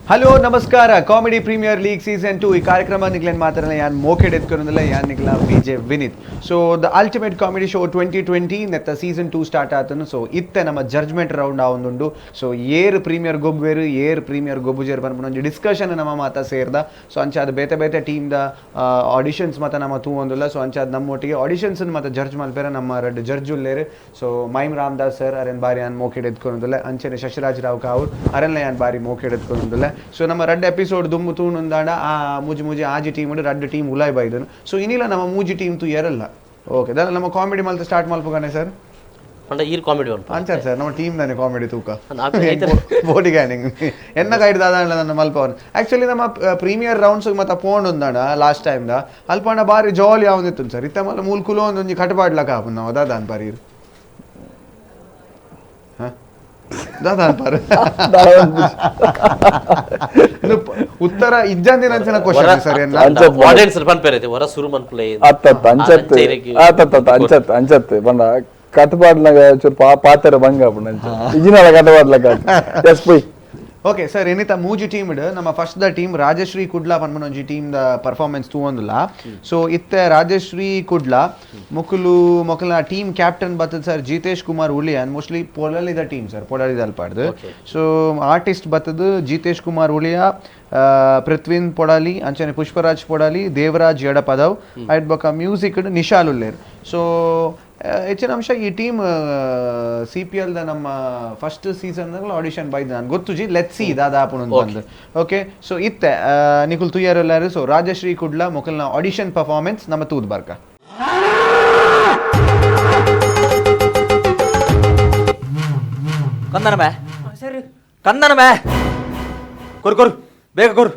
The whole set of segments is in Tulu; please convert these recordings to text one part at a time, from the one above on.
Hello ನಮಸ್ಕಾರ. Comedy premier league season 2 ಈ ಕಾರ್ಯಕ್ರಮ ನಿಕ್ಲೆನ್ ಮಾತ್ರ ಯಾನ್ ಮೋಕೆಡ್ ಎತ್ಕೊಂದಿಲ್ಲ, ಯಾನ್ ನಿಕ್ಲ VJ Vineeth. So the ultimate comedy show 2020 ನೆತ್ತ ಸೀಸನ್ 2 ಸ್ಟಾರ್ಟ್ ಆತನು. ಸೊ ಇತ್ತೆ ನಮ್ಮ ಜಡ್ಜ್ಮೆಂಟ್ ರೌಂಡ್ ಆವೊಂದುಂಡು. ಸೊ ಏರ್ ಪ್ರೀಮಿಯರ್ ಗೊಬ್ಬೇರು, ಏರ್ ಪ್ರೀಮಿಯರ್ ಗೊಬ್ಬುಜೇರ್ ಪನ್ಪುನ ಒಂಜಿ ಡಿಸ್ಕಷನ್ ನಮ್ಮ ಮಾತ ಸೇರ್ದ. ಸೊ ಅಂಚಾದ ಬೇತೆ ಬೇತೆ ಟೀಮ್ ದ ಆಡಿಷನ್ಸ್ ಮಾತ ನಮ್ಮ ತೂವೊಂದುಲ್ಲ. ಸೊ ಅಂಚಾದ ನಮ್ಮೊಟ್ಟಿಗೆ ಆಡಿಷನ್ಸ್ ಮಾತ ಜಡ್ಜ್ ಮಲ್ಪೆರ ನಮ್ಮ ರಡ್ಡ್ judge ಉಲ್ಲೇರು. So mime Ramdas sir Aron ಬಾರಿ ಯಾನ್ ಮೋಕೆಡ್ ಎತ್ಕೊಂದುಲ್ಲ, ಅಂಚನೆ ಶಶಿರಾಜ್ ರಾವ್ ಕಾವೂರ್ ಅರೆನ್ಲ ಯಾನ್ ಬಾರಿ ಮೋಕೆಡ್ ಎತ್ಕೊಂದುಲ್ಲ. ಸೊ ನಮ್ಮ ರಡ್ಡ್ ಎಪಿಸೋಡ್ ದುಮ್ಮು ತೂಣುಂದಾಂಡ ಆ ಮೂಜಿ ಮೂಜಿ ಆಜಿ ಟೀಮ್ ರಡ್ಡ್ ಟೀಮ್ ಉಲಾಯ್ ಬೈದನು. ಸೊ ಇನಿಲ ನಮ್ಮ ಮೂಜಿ ಟೀಮ್ ತು ಎರಲ್ಲ. ಓಕೆ, ದಾಲ ನಮ್ಮ ಕಾಮಿಡಿ ಮಲ್ತ ಸ್ಟಾರ್ಟ್ ಮಲ್ಪುಗನೆ ಸರ್. ಪಂಡ ಈರ್ ಕಾಮಿಡಿ ಮಲ್ಪ ಅಂಚಾರ್ ಸರ್, ನಮ್ಮ ಟೀಮ್ ದಾನೆ ಕಾಮಿಡಿ ತೂಕ ಬೋಡಿ ಗ್ಯಾನಿಂಗ್ ಎನ್ನ ಗೈಡ್ ದಾದ ನನ್ನ ಮಲ್ಪವನ್. ಆಕ್ಚುಲಿ ನಮ್ಮ ಪ್ರೀಮಿಯರ್ ರೌಂಡ್ಸ್ ಮತ್ತೆ ಪೋಂಡ್ ಉಂದಾಣ ಲಾಸ್ಟ್ ಟೈಮ್ the ಅಲ್ಪಂಡ ಬಾರಿ ಜಾಲಿ ಯಾವೊಂದಿತ್ತು ಸರ್. ಇತ್ತ ಮಲ್ಲ ಮೂಲ್ ಕುಲೋ ಒಂಜಿ ಕಟಪಾಡ್ಲಕ ಆಪುಂಡು ನಾವು ದಾದಾನ್ ಬಾರಿ ದಾದಾನ್ ಪಾರು ಉತ್ತರ ಇಜ್ಜಂದಿನ ಅಂಚಿನ ಕ್ವಶನ್ ಸರ್ ಎನ್ನ ಆಡಿಯನ್ಸ್ ಪನ್ಪೇರೈತೆ ಹೊರ ಸುರು ಮನ್ಪುಲೆ. ಅತ್ತತ್ತ ಅಂಚತ್ ಆತತ್ತ ಅಂಚತ್ ಅಂಚತ್ ಪಂಡ ಕಟ್ಪಾಡ್ನಾಗ ಚೂರು ಪಾತೆರ ಬಂಗ ಆಪುಂಡು ಅಂಚ ಇಜಿನಲ ಕಟ್ಪಾಡ್ಲಕ ಎಸ್ ಪೊಯ್. ಓಕೆ ಸರ್, ಏನಿತ ಮೂಜಿ ಟೀಮ್ ನಮ್ಮ first the team Rajashree Kudla ಪನ್ಪುನ ಒಂಜಿ team the performance ತೂವೊಂದುಲ್ಲ. So ಇತ್ತೆ ರಾಜಶ್ರೀ ಕುಡ್ಲ ಮೊಕುಲು ಮೊಕಲ ಟೀಮ್ ಕ್ಯಾಪ್ಟನ್ ಬತ್ತದ ಸರ್ ಜಿತೇಶ್ ಕುಮಾರ್ ಉಳಿಯಾನ್, ಮೋಸ್ಟ್ಲಿ ಪೊಳಲಿದ ಟೀಮ್ ಸರ್, ಪೊಳಲಿದ ಅಲ್ಪಾಡ್ದು. ಸೊ ಆರ್ಟಿಸ್ಟ್ ಬತ್ತದ ಜಿತೇಶ್ ಕುಮಾರ್ ಉಳಿಯಾ, ಪೃಥ್ವಿನ್ ಪೊಡಾಲಿ, ಅಂಚನೆ ಪುಷ್ಪರಾಜ್ ಪೊಡಾಲಿ, ದೇವರಾಜ್ ಎಡಪದವ್, ಐಟ್ ಬೊಕ ಮ್ಯೂಸಿಕ್ ನಿಶಾಲ್ ಉಲ್ಲೇರ್. ಸೊ ಹೆಚ್ಚಿನ ಅಂಶ ಈ team C P L the ನಮ್ಮ first season audition ಬೈದ ನಾನು ಗೊತ್ತುಜಿ, let see ದಾದಾ ಆಪುಂಡು ಬಂದು. ಓಕೆ, ಸೊ ಇತ್ತೆ ನಿಕುಲ್ ತುಯ್ಯರ್ ಎಲ್ಲಾರು. ಸೊ ರಾಜಶ್ರೀ ಕುಡ್ಲ ಮೊಕಲ್ನ ಆಡಿಷನ್ ಪರ್ಫಾರ್ಮೆನ್ಸ್ ನಮ್ಮ ತೂದ್ ಬರ್ಕ. ಕಂದನಮೆ ಕಂದನಮೆ ಕೊರು ಕೊರು ಬೇಗ ಕೊರು.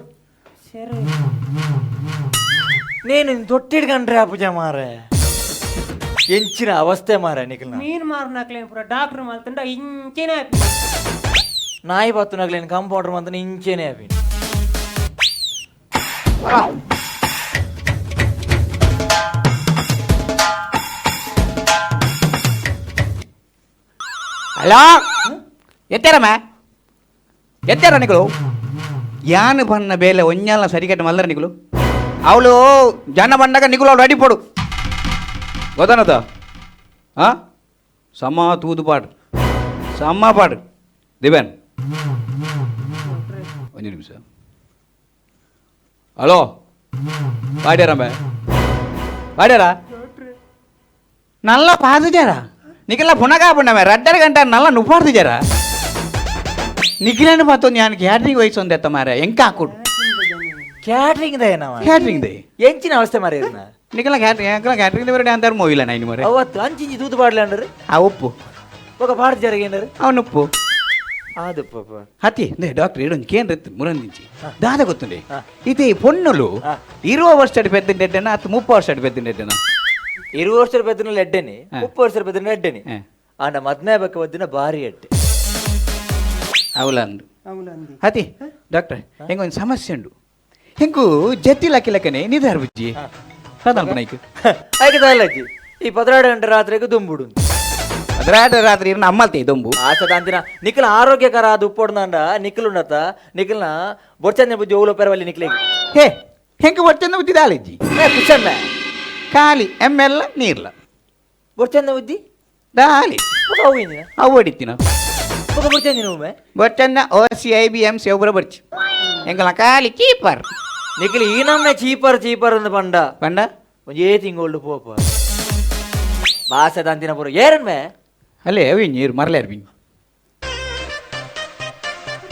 ನೀನು ದೊಟ್ಟಿಡ್ಕಂಡ್ರೆ ಪೂಜೆ ಮಾರೆ ಎಂಚಿನ ಅವಸ್ಥೆ ಮಾರೆ ನಿಖಿಲ್ನ. ಮೀನ್ ಮಾರ್ನಾಕ್ಲೇನು ಪೂರ ಡಾಕ್ಟರ್ ಮಲ್ತಂಡ ಇಂಚೆನೆ. ನಾಯಿ ಬತ್ತುನಾಗ್ಲೇನು ಕಂಪೌಂಡರ್ ಮಂತನ ಇಂಚೆನೆ ಅಪಿ. ಹಲೋ ಎತ್ತಾರಮ್ಮ ಎತ್ತಾರ ನಿಕಲು ಯಾನು ಬನ್ನ ಬೇಲೆ ಒಂಜಾಲ ಸರಿಕಟ್ಟು ಮಲ್ಲರ ನಿಕಲು ಅವಳು ಜನ ಬಂದಾಗ ನಿಕುಲು ಅವಳು ಅಡಿ ಪೋಡು ಗೊತ್ತಾನದ. ಆ ಸಮ ತೂದು ಪಾಡು ಸಮ ಪಾಡು ದಿವೇನ್ ಒಂಜಿ ನಿಮಿಷ. ಹಲೋ ಪಾಡ್ಯಾರಮ್ಮ ಪಾಡ್ಯಾರ ನಲ್ಲ ಪಾದುಜಾರ ನಿಖಿಲ ಪುನಗ ಪುಣ್ಣಮೆ ರಡ್ಡರ ಗಂಟ ನಲ್ಲ ನುಪಾಡ್ತಿಜಾರ ನಿಖಿಲನು ಪಾತು ನಾನು ಕ್ಯಾಟ್ರಿಂಗ್ ವಹಿಸೊಂದೆತ್ತ ಮಾರೆ ಎಂಕ ಹಾಕುಡು. ಕ್ಯಾಟ್ರಿಂಗ್ ದಯನವ ಕ್ಯಾಟ್ರಿಂಗ್ they ಎಂಚಿನ ಅವಸ್ಥೆ ಮಾರೆ ಇದನ್ನ. ನಿಖಿಲ ಕ್ಯಾಟ್ರಿಂಗ್ ಎಂಕಲ ಕ್ಯಾಟ್ರಿಂಗ್ ಬೇರೆ ಅಂತಾರೆ ಮೋವಿಲ್ಲ ನೈನ್ ಮಾರೆ. ಅವತ್ತು ಅಂಚಿಂಚಿ ತೂತು ಪಾಡ್ಲೆ ಅಂಡರು. ಆ ಉಪ್ಪು ఒక ಪಾಡ್ ಜರಗೇಂಡರು ಅವನು ಉಪ್ಪು ಅದು ಪಾಪ. ಹತಿ they doctor ಇಡೊಂದು ಕೇಂದ್ರ ಮುರಂದಿಂಚಿ ದಾದ ಗೊತ್ತುಂಡೆ ಇದೇ ಪೊಣ್ಣುಲು ಇರುವ ವರ್ಷ ಪೆದ್ದಿಂಡೆಡ್ಡೆನ ಅತ್ತು ಮುಪ್ಪ ವರ್ಷ ಪೆದ್ದಿಂಡೆಡ್ಡೆನ. ಇರುವ ವರ್ಷ ಪೆದ್ದಿನ ಎಡ್ಡೆನಿ, ಮುಪ್ಪ ವರ್ಷ ಪೆದ್ದಿನ ಎಡ್ಡೆನಿ. ಆಂಡ ಮದ್ನೆ ಬಕ್ಕ ಬದ್ದಿನ ಭಾರಿ ಎಡ್ಡೆ. ಅವಲಂದು ಹತಿ ಡಾಕ್ಟರ್ ಹೆಂಗ ಒಂದು ಸಮಸ್ಯೆ ಉಂಡು ಹೆಂಗು ಜತ್ತಿ ಲಕ್ಕಿ ಲಕ್ಕನೆ ನಿಧಾರ ಬುಜ್ಜಿ ಸಾಧಾರಣ ನೈಕ್ ಐಕೆ ತಾಲಜ್ಜಿ ಈ ಪದರಾಡು ಗಂಟೆ ರಾತ್ರಿಗೆ ದುಂಬುಡು. ಅದ್ರಾಟ ರಾತ್ರಿ ಇರ್ನ ಅಮ್ಮಲ್ತೆ ದೊಂಬು. ಆಸದ ಅಂತಿನ ನಿಖಿಲ ಆರೋಗ್ಯಕರ ಅದು ಉಪ್ಪೊಡ್ದಂಡ ನಿಖಿಲುಂಡತ ನಿಖಿಲ್ನ ಬೊರ್ಚಂದ ಬುದ್ಧಿ ಓಲೋ ಪೆರವಲ್ಲಿ ನಿಖಿಲಿಗೆ. ಹೇ ಹೆಂಗೆ ಬೊರ್ಚಂದ ಬುದ್ಧಿ ದಾಲಿಜ್ಜಿ. ಏ ಕುಶನ್ನ ಖಾಲಿ ಎಮ್ ಎಲ್ಲ ನೀರ್ಲ ಬೊರ್ಚಂದ ಬುದ್ಧಿ ದಾಲಿ ಬೊಕ ಅವು ಇಂಜಿನ ಅವು ಹೊಡಿತಿನ. ಬೊಕ ಬೊರ್ಚಂದಿನ ಒಮ್ಮೆ ಬೊರ್ಚಂದ O C I B M C ಒಬ್ಬರ ಬರ್ಚಿ ಎಂಕಲ ಖಾಲಿ ಕೀಪರ್. ನಿಖಿಲ್ ಈ ನಮ್ಮನೆ ಚೀಪರ್ ಚೀಪರ್ ಅಂದ್ ಪಂಡ ಪಂಡ ಒಂಜೇ ತಿಂಗೋಲ್ಡು ಪೋಪ ಬಾಸದ ಅಂತಿನ ಪೂರ ಏರನ್ಮೆ. ಅಲ್ಲೇ ಅವಿ ನೀರು ಮರಲೇ ಅರ್ಬಿ.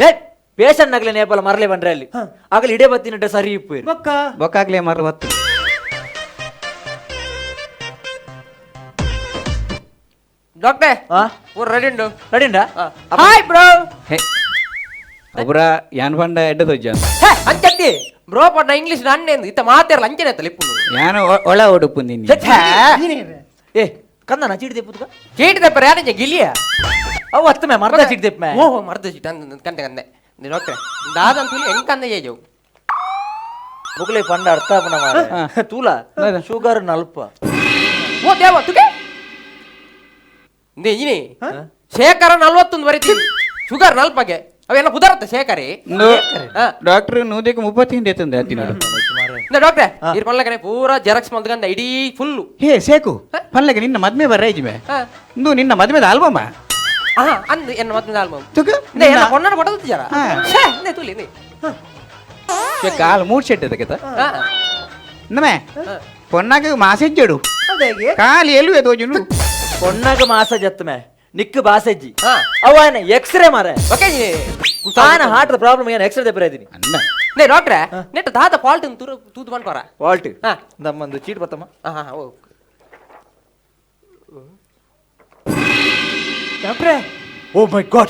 ಏ ಪೇಷಂಟ್ ನಗಲೆ ನೇಪಾಲ ಮರಲೆ ಬಂದ್ರೆ ಅಲ್ಲಿ ಆಗಲಿ ಇಡೇ ಬತ್ತಿನಟ್ಟ ಸರಿ ಇಪ್ಪು. ಬೊಕ್ಕ ಬೊಕ್ಕಾಗ್ಲೇ ಮರ ಬತ್ತು. ಡಾಕ್ಟರ್ ಆ ಪೂರ ರೆಡಿ ಉಂಡು. ರೆಡಿ ಉಂಡಾ? Hi bro. ಹೇ ಒಬ್ಬರ ಯಾನ್ ಪಂಡ ಎಡ್ಡ ದೊಜ್ಜ. ಹೇ ಅಂಚತ್ತಿ ಬ್ರೋ ಪಟ್ಟ ಇಂಗ್ಲಿಷ್ ನನ್ನೇಂದು ಇತ್ತ ಮಾತಾಡಲ್ಲ ಅಂಚನೆ ಅತ್ತಲ್ಲ ಇಪ್ಪು. ಯಾನು ಒಳ ಉಡುಪು ನಿನ್ನೆ. ಏ ಕಂದನ ಚೀಟಿ ತೆಪ್ಪುತ್ಕ. ಚೀಟಿ ತೆಪ್ಪರ ಯಾರಂಜ ಗಿಲಿಯ. ಅವು ಹತ್ತು ಮೇ ಮರ್ದ ಚೀಟಿ ತೆಪ್ಪ. ಓಹೋ ಮರ್ದ ಚೀಟಿ ಅಂದ ಕಂದೆ ಕಂದೆ ಡಾಕ್ಟರ್ ದಾದ ಅಂತೂಲಿ ಹೆಂಗ್ ಕಂದ ಏಜವು. ಮುಗಲೆ ಪಂಡ ಅರ್ಥ ಆಪುನ ಮಾರ್ರೆ. ತೂಲ ಶುಗರ್ ನಲ್ಪ. ಓ ದೇವ ತುಕೆ ಇನಿ ಶೇಖರ 41 ಬರೀತಿ ಶುಗರ್ ನಲ್ಪಗೆ. ಅವೆಲ್ಲ ಬುಧರತ್ತ ಶೇಖರಿ. ಡಾಕ್ಟರ್ ನೂದಕ್ಕೆ 35 ಎತ್ತಂದೆ ಅತ್ತಿನಾಡು. ಡಾಕ್ಟ್ರೆ ಇರ್ ಪನ್ಲಕನೆ ಪೂರಾ ಜೆರಾಕ್ಸ್ ಮಲ್ತಕಂದ ಇಡೀ ಫುಲ್. ಹೇ ಸೇಕು ಪನ್ಲಕ ನಿನ್ನ ಮದ್ಮೆ ಬರ್ರ ಇಜ್ಮೆ ಇಂದು ನಿನ್ನ ಮದ್ಮೆದ ಆಲ್ಬಮ್. ಅಂದು ಎನ್ನ ಮದ್ಮೆದ ಆಲ್ಬಮ್ ತುಕ ಎನ್ನ ಪೊನ್ನಡ ಕೊಡದು ಜರ ಛೇ ನೇ ತುಲಿ ನೇ ಕಾಲ್ ಮೂಡ್ ಶೆಟ್ ಅದಕ್ಕೆ ನಮೆ ಪೊನ್ನಾಗ ಮಾಸೆಜ್ಜಡು ಕಾಲು ಎಲ್ಲುವೆ ತೋಜುನು ಪೊನ್ನಾಗ ಮಾಸಜ್ ಮೇ ನಿಕ್ ಬಾಸೆಜ್ಜಿ ಅವ ಎಕ್ಸ್ರೇ ಮಾರೆ ಓಕೆ ತಾನ ಹಾರ್ಟ್ ಪ್ರಾಬ್ಲಮ್ ಏನು ಎಕ್ಸ್ರೇ ತೆಪ್ಪರ ಇದೀನಿ ಅನ್ನ ನೇ ಡಾಕ್ಟ್ರೆ ನೆಟ್ ದಾದ ಫಾಲ್ಟ್ ತುರು ತೂದು ಮಾಡ್ಕೊರ ಫಾಲ್ಟ್ ನಮ್ಮೊಂದು ಚೀಟ್ ಬತ್ತಮ್ಮ. ಹಾ ಓಕೆ ಡಾಕ್ಟ್ರೆ. Oh my god,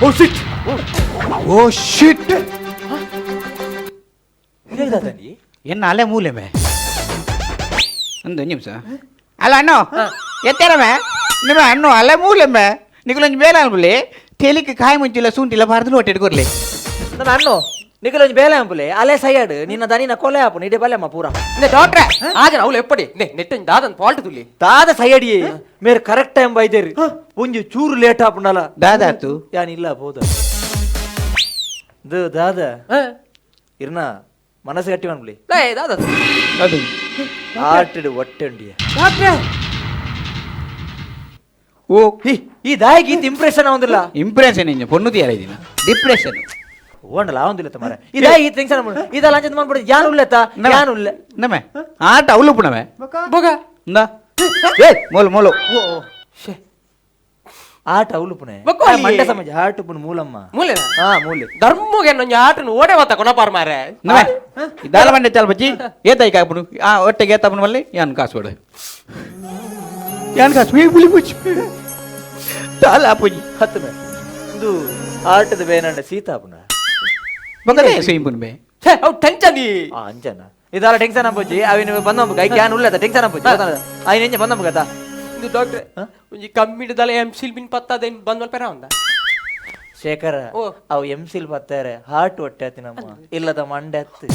oh shit, oh shit. ಎನ್ನ ಅಲೆ ಮೂಲೆ ಮೇ ಒಂದು ನಿಮಿಷ ಅಲ್ಲ ಅಣ್ಣೋ ಎತ್ತೇರಮೆ ನಿಮ್ಮ ಅಣ್ಣು ಅಲೆ ಮೂಲೆ ಮೇ ನಿಗುಲೊಂಜಿ ಬೇಲೆ ಅನ್ಬುಲಿ ತೇಲಿಕ್ಕೆ ಕಾಯಿ ಮುಂಚಿಲ್ಲ ಸೂಂಟಿಲ್ಲ ಭಾರತದಲ್ಲಿ ಹೊಟ್ಟೆ ಕೊರ್ಲಿ ನನ್ನ ಅಣ್ಣು ನಿಗುಲೊಂಜಿ ಬೇಲೆ ಅಂಬುಲೆ ಅಲೆ ಸೈಯಾಡು ನಿನ್ನ ದನಿನ ಕೊಲೆ ಆಪು ನಿಡೆ ಬಲೆ ಅಮ್ಮ ಪೂರ. ಡಾಕ್ಟ್ರೆ ಆಜನ ಅವಳು ಎಪ್ಪಡಿ ನೆ ನೆಟ್ ದಾದನ್ ಫಾಲ್ಟ್ ತುಲಿ ದಾದ ಸೈಯಡಿಯೇ ಮೇರೆ ಕರೆಕ್ಟ್ ಟೈಮ್ ಬೈದೇರಿ ಒಂಜಿ ಚೂರು ಲೇಟ್ ಆಪುಂಡಲ ದಾದಾತು ಯಾನ್ ಇಲ್ಲ ಬೋದ ದಾದ ಇರ್ನ ಮನಸ್ಸು ಗಟ್ಟಿ ಮಾಡ್ಲಿ ದಾದ ಅದು ಆಟಡು ಹೊಟ್ಟೆ ಉಂಡಿಯ ಡಾಕ್ಟ್ರೆ. ಓ ಈ ದಾಯಿಗೆ ಈತ ಇಂಪ್ರೆಷನ್ ಆವಂದಿಲ್ಲ. ಇಂಪ್ರೆಷನ್ ಇಂಜ ಪೊಣ್ಣು ತಿಯಾರ ಇದೀನ ಡಿಪ್ರೆಷನ್ ಓಂಡಲ ಆವಂದಿಲ್ಲ ತಮಾರೆ ಈ ದಾಯಿ ಈತ ಟೆನ್ಷನ್ ಇದಲ್ಲ ಅಂಚದ ಮಾಡ್ಬಿಡಿ ಯಾನ್ ಉಲ್ಲೆತ್ತ ಯಾನ್ ಉಲ್ಲೆ ನಮೆ ಆಟ ಅವಳು ಪುಣಮೆ ಬೊಗ ಇಂದ ಏ ಮೋಲು ಮೋಲು ಶೇ ಆಟ ಅವಳು ಪುಣೆ ಮಂಡ್ಯ ಸಮಾಜ ಆಟ ಪುಣ ಮೂಲಮ್ಮ ಮೂಲೆನಾ? ಹಾ ಮೂಲೆ ಧರ್ಮಗೆ ನಂಜ ಆಟನ ಓಡೆ ಬತ್ತ ಕೊನಪಾರ್ ಮಾರೆ. ನಮೆ ದಾಲ ಮಂಡೆ ಚಾಲ್ ಬಜ್ಜಿ ಏತಾಯಿ ಕಾಪುನು ಆ ಒಟ್ಟೆಗೆ ಏತಾಪುನು ಮಲ್ಲಿ ಯಾನ್ ಕಾಸು ಕೊಡು ಯಾನ್ ಕಾಸು ಏ ಬುಲಿ ಬುಚ್ಚಿ ದಾಲ ಆಪುಜಿ ಹತ್ತು ಮೇ ಇದು ಆಟದ ಬೇನಂಡ ಸೀತಾಪುನ ಬಗಲೇ ಸೇಂಪುನು ಬೇ ಛೇ ಅವು ಟೆನ್ಷನ್ ಆ ಅಂಜನ ಇದಲ್ಲ ಟೆನ್ಷನ್ ಅಪ್ಪುಜಿ ಅವಿನ ಬಂದ ಕೈ can ಉಲ್ಲದ ಟೆನ್ಷನ್ ಅಪ್ಪುಜಿ ಐನ ಎಂಜ ಬಂದ ಗತಾ ಇದು ಡಾಕ್ಟ್ರೆ ಒಂಜಿ ಕಮ್ಮಿಡದಲ್ಲ ಎಂ ಸಿಲ್ ಬಿನ್ ಪತ್ತದ ಬಂದ್ ಮಲ್ಪೆರ ಒಂದ ಶೇಖರ ಅವು ಎಂ ಸಿಲ್ ಪತ್ತಾರೆ ಹಾರ್ಟ್ ಹೊಟ್ಟೆ ಆತಿ ನಮ್ಮ ಇಲ್ಲದ ಮಂಡೆ ಹತ್ತು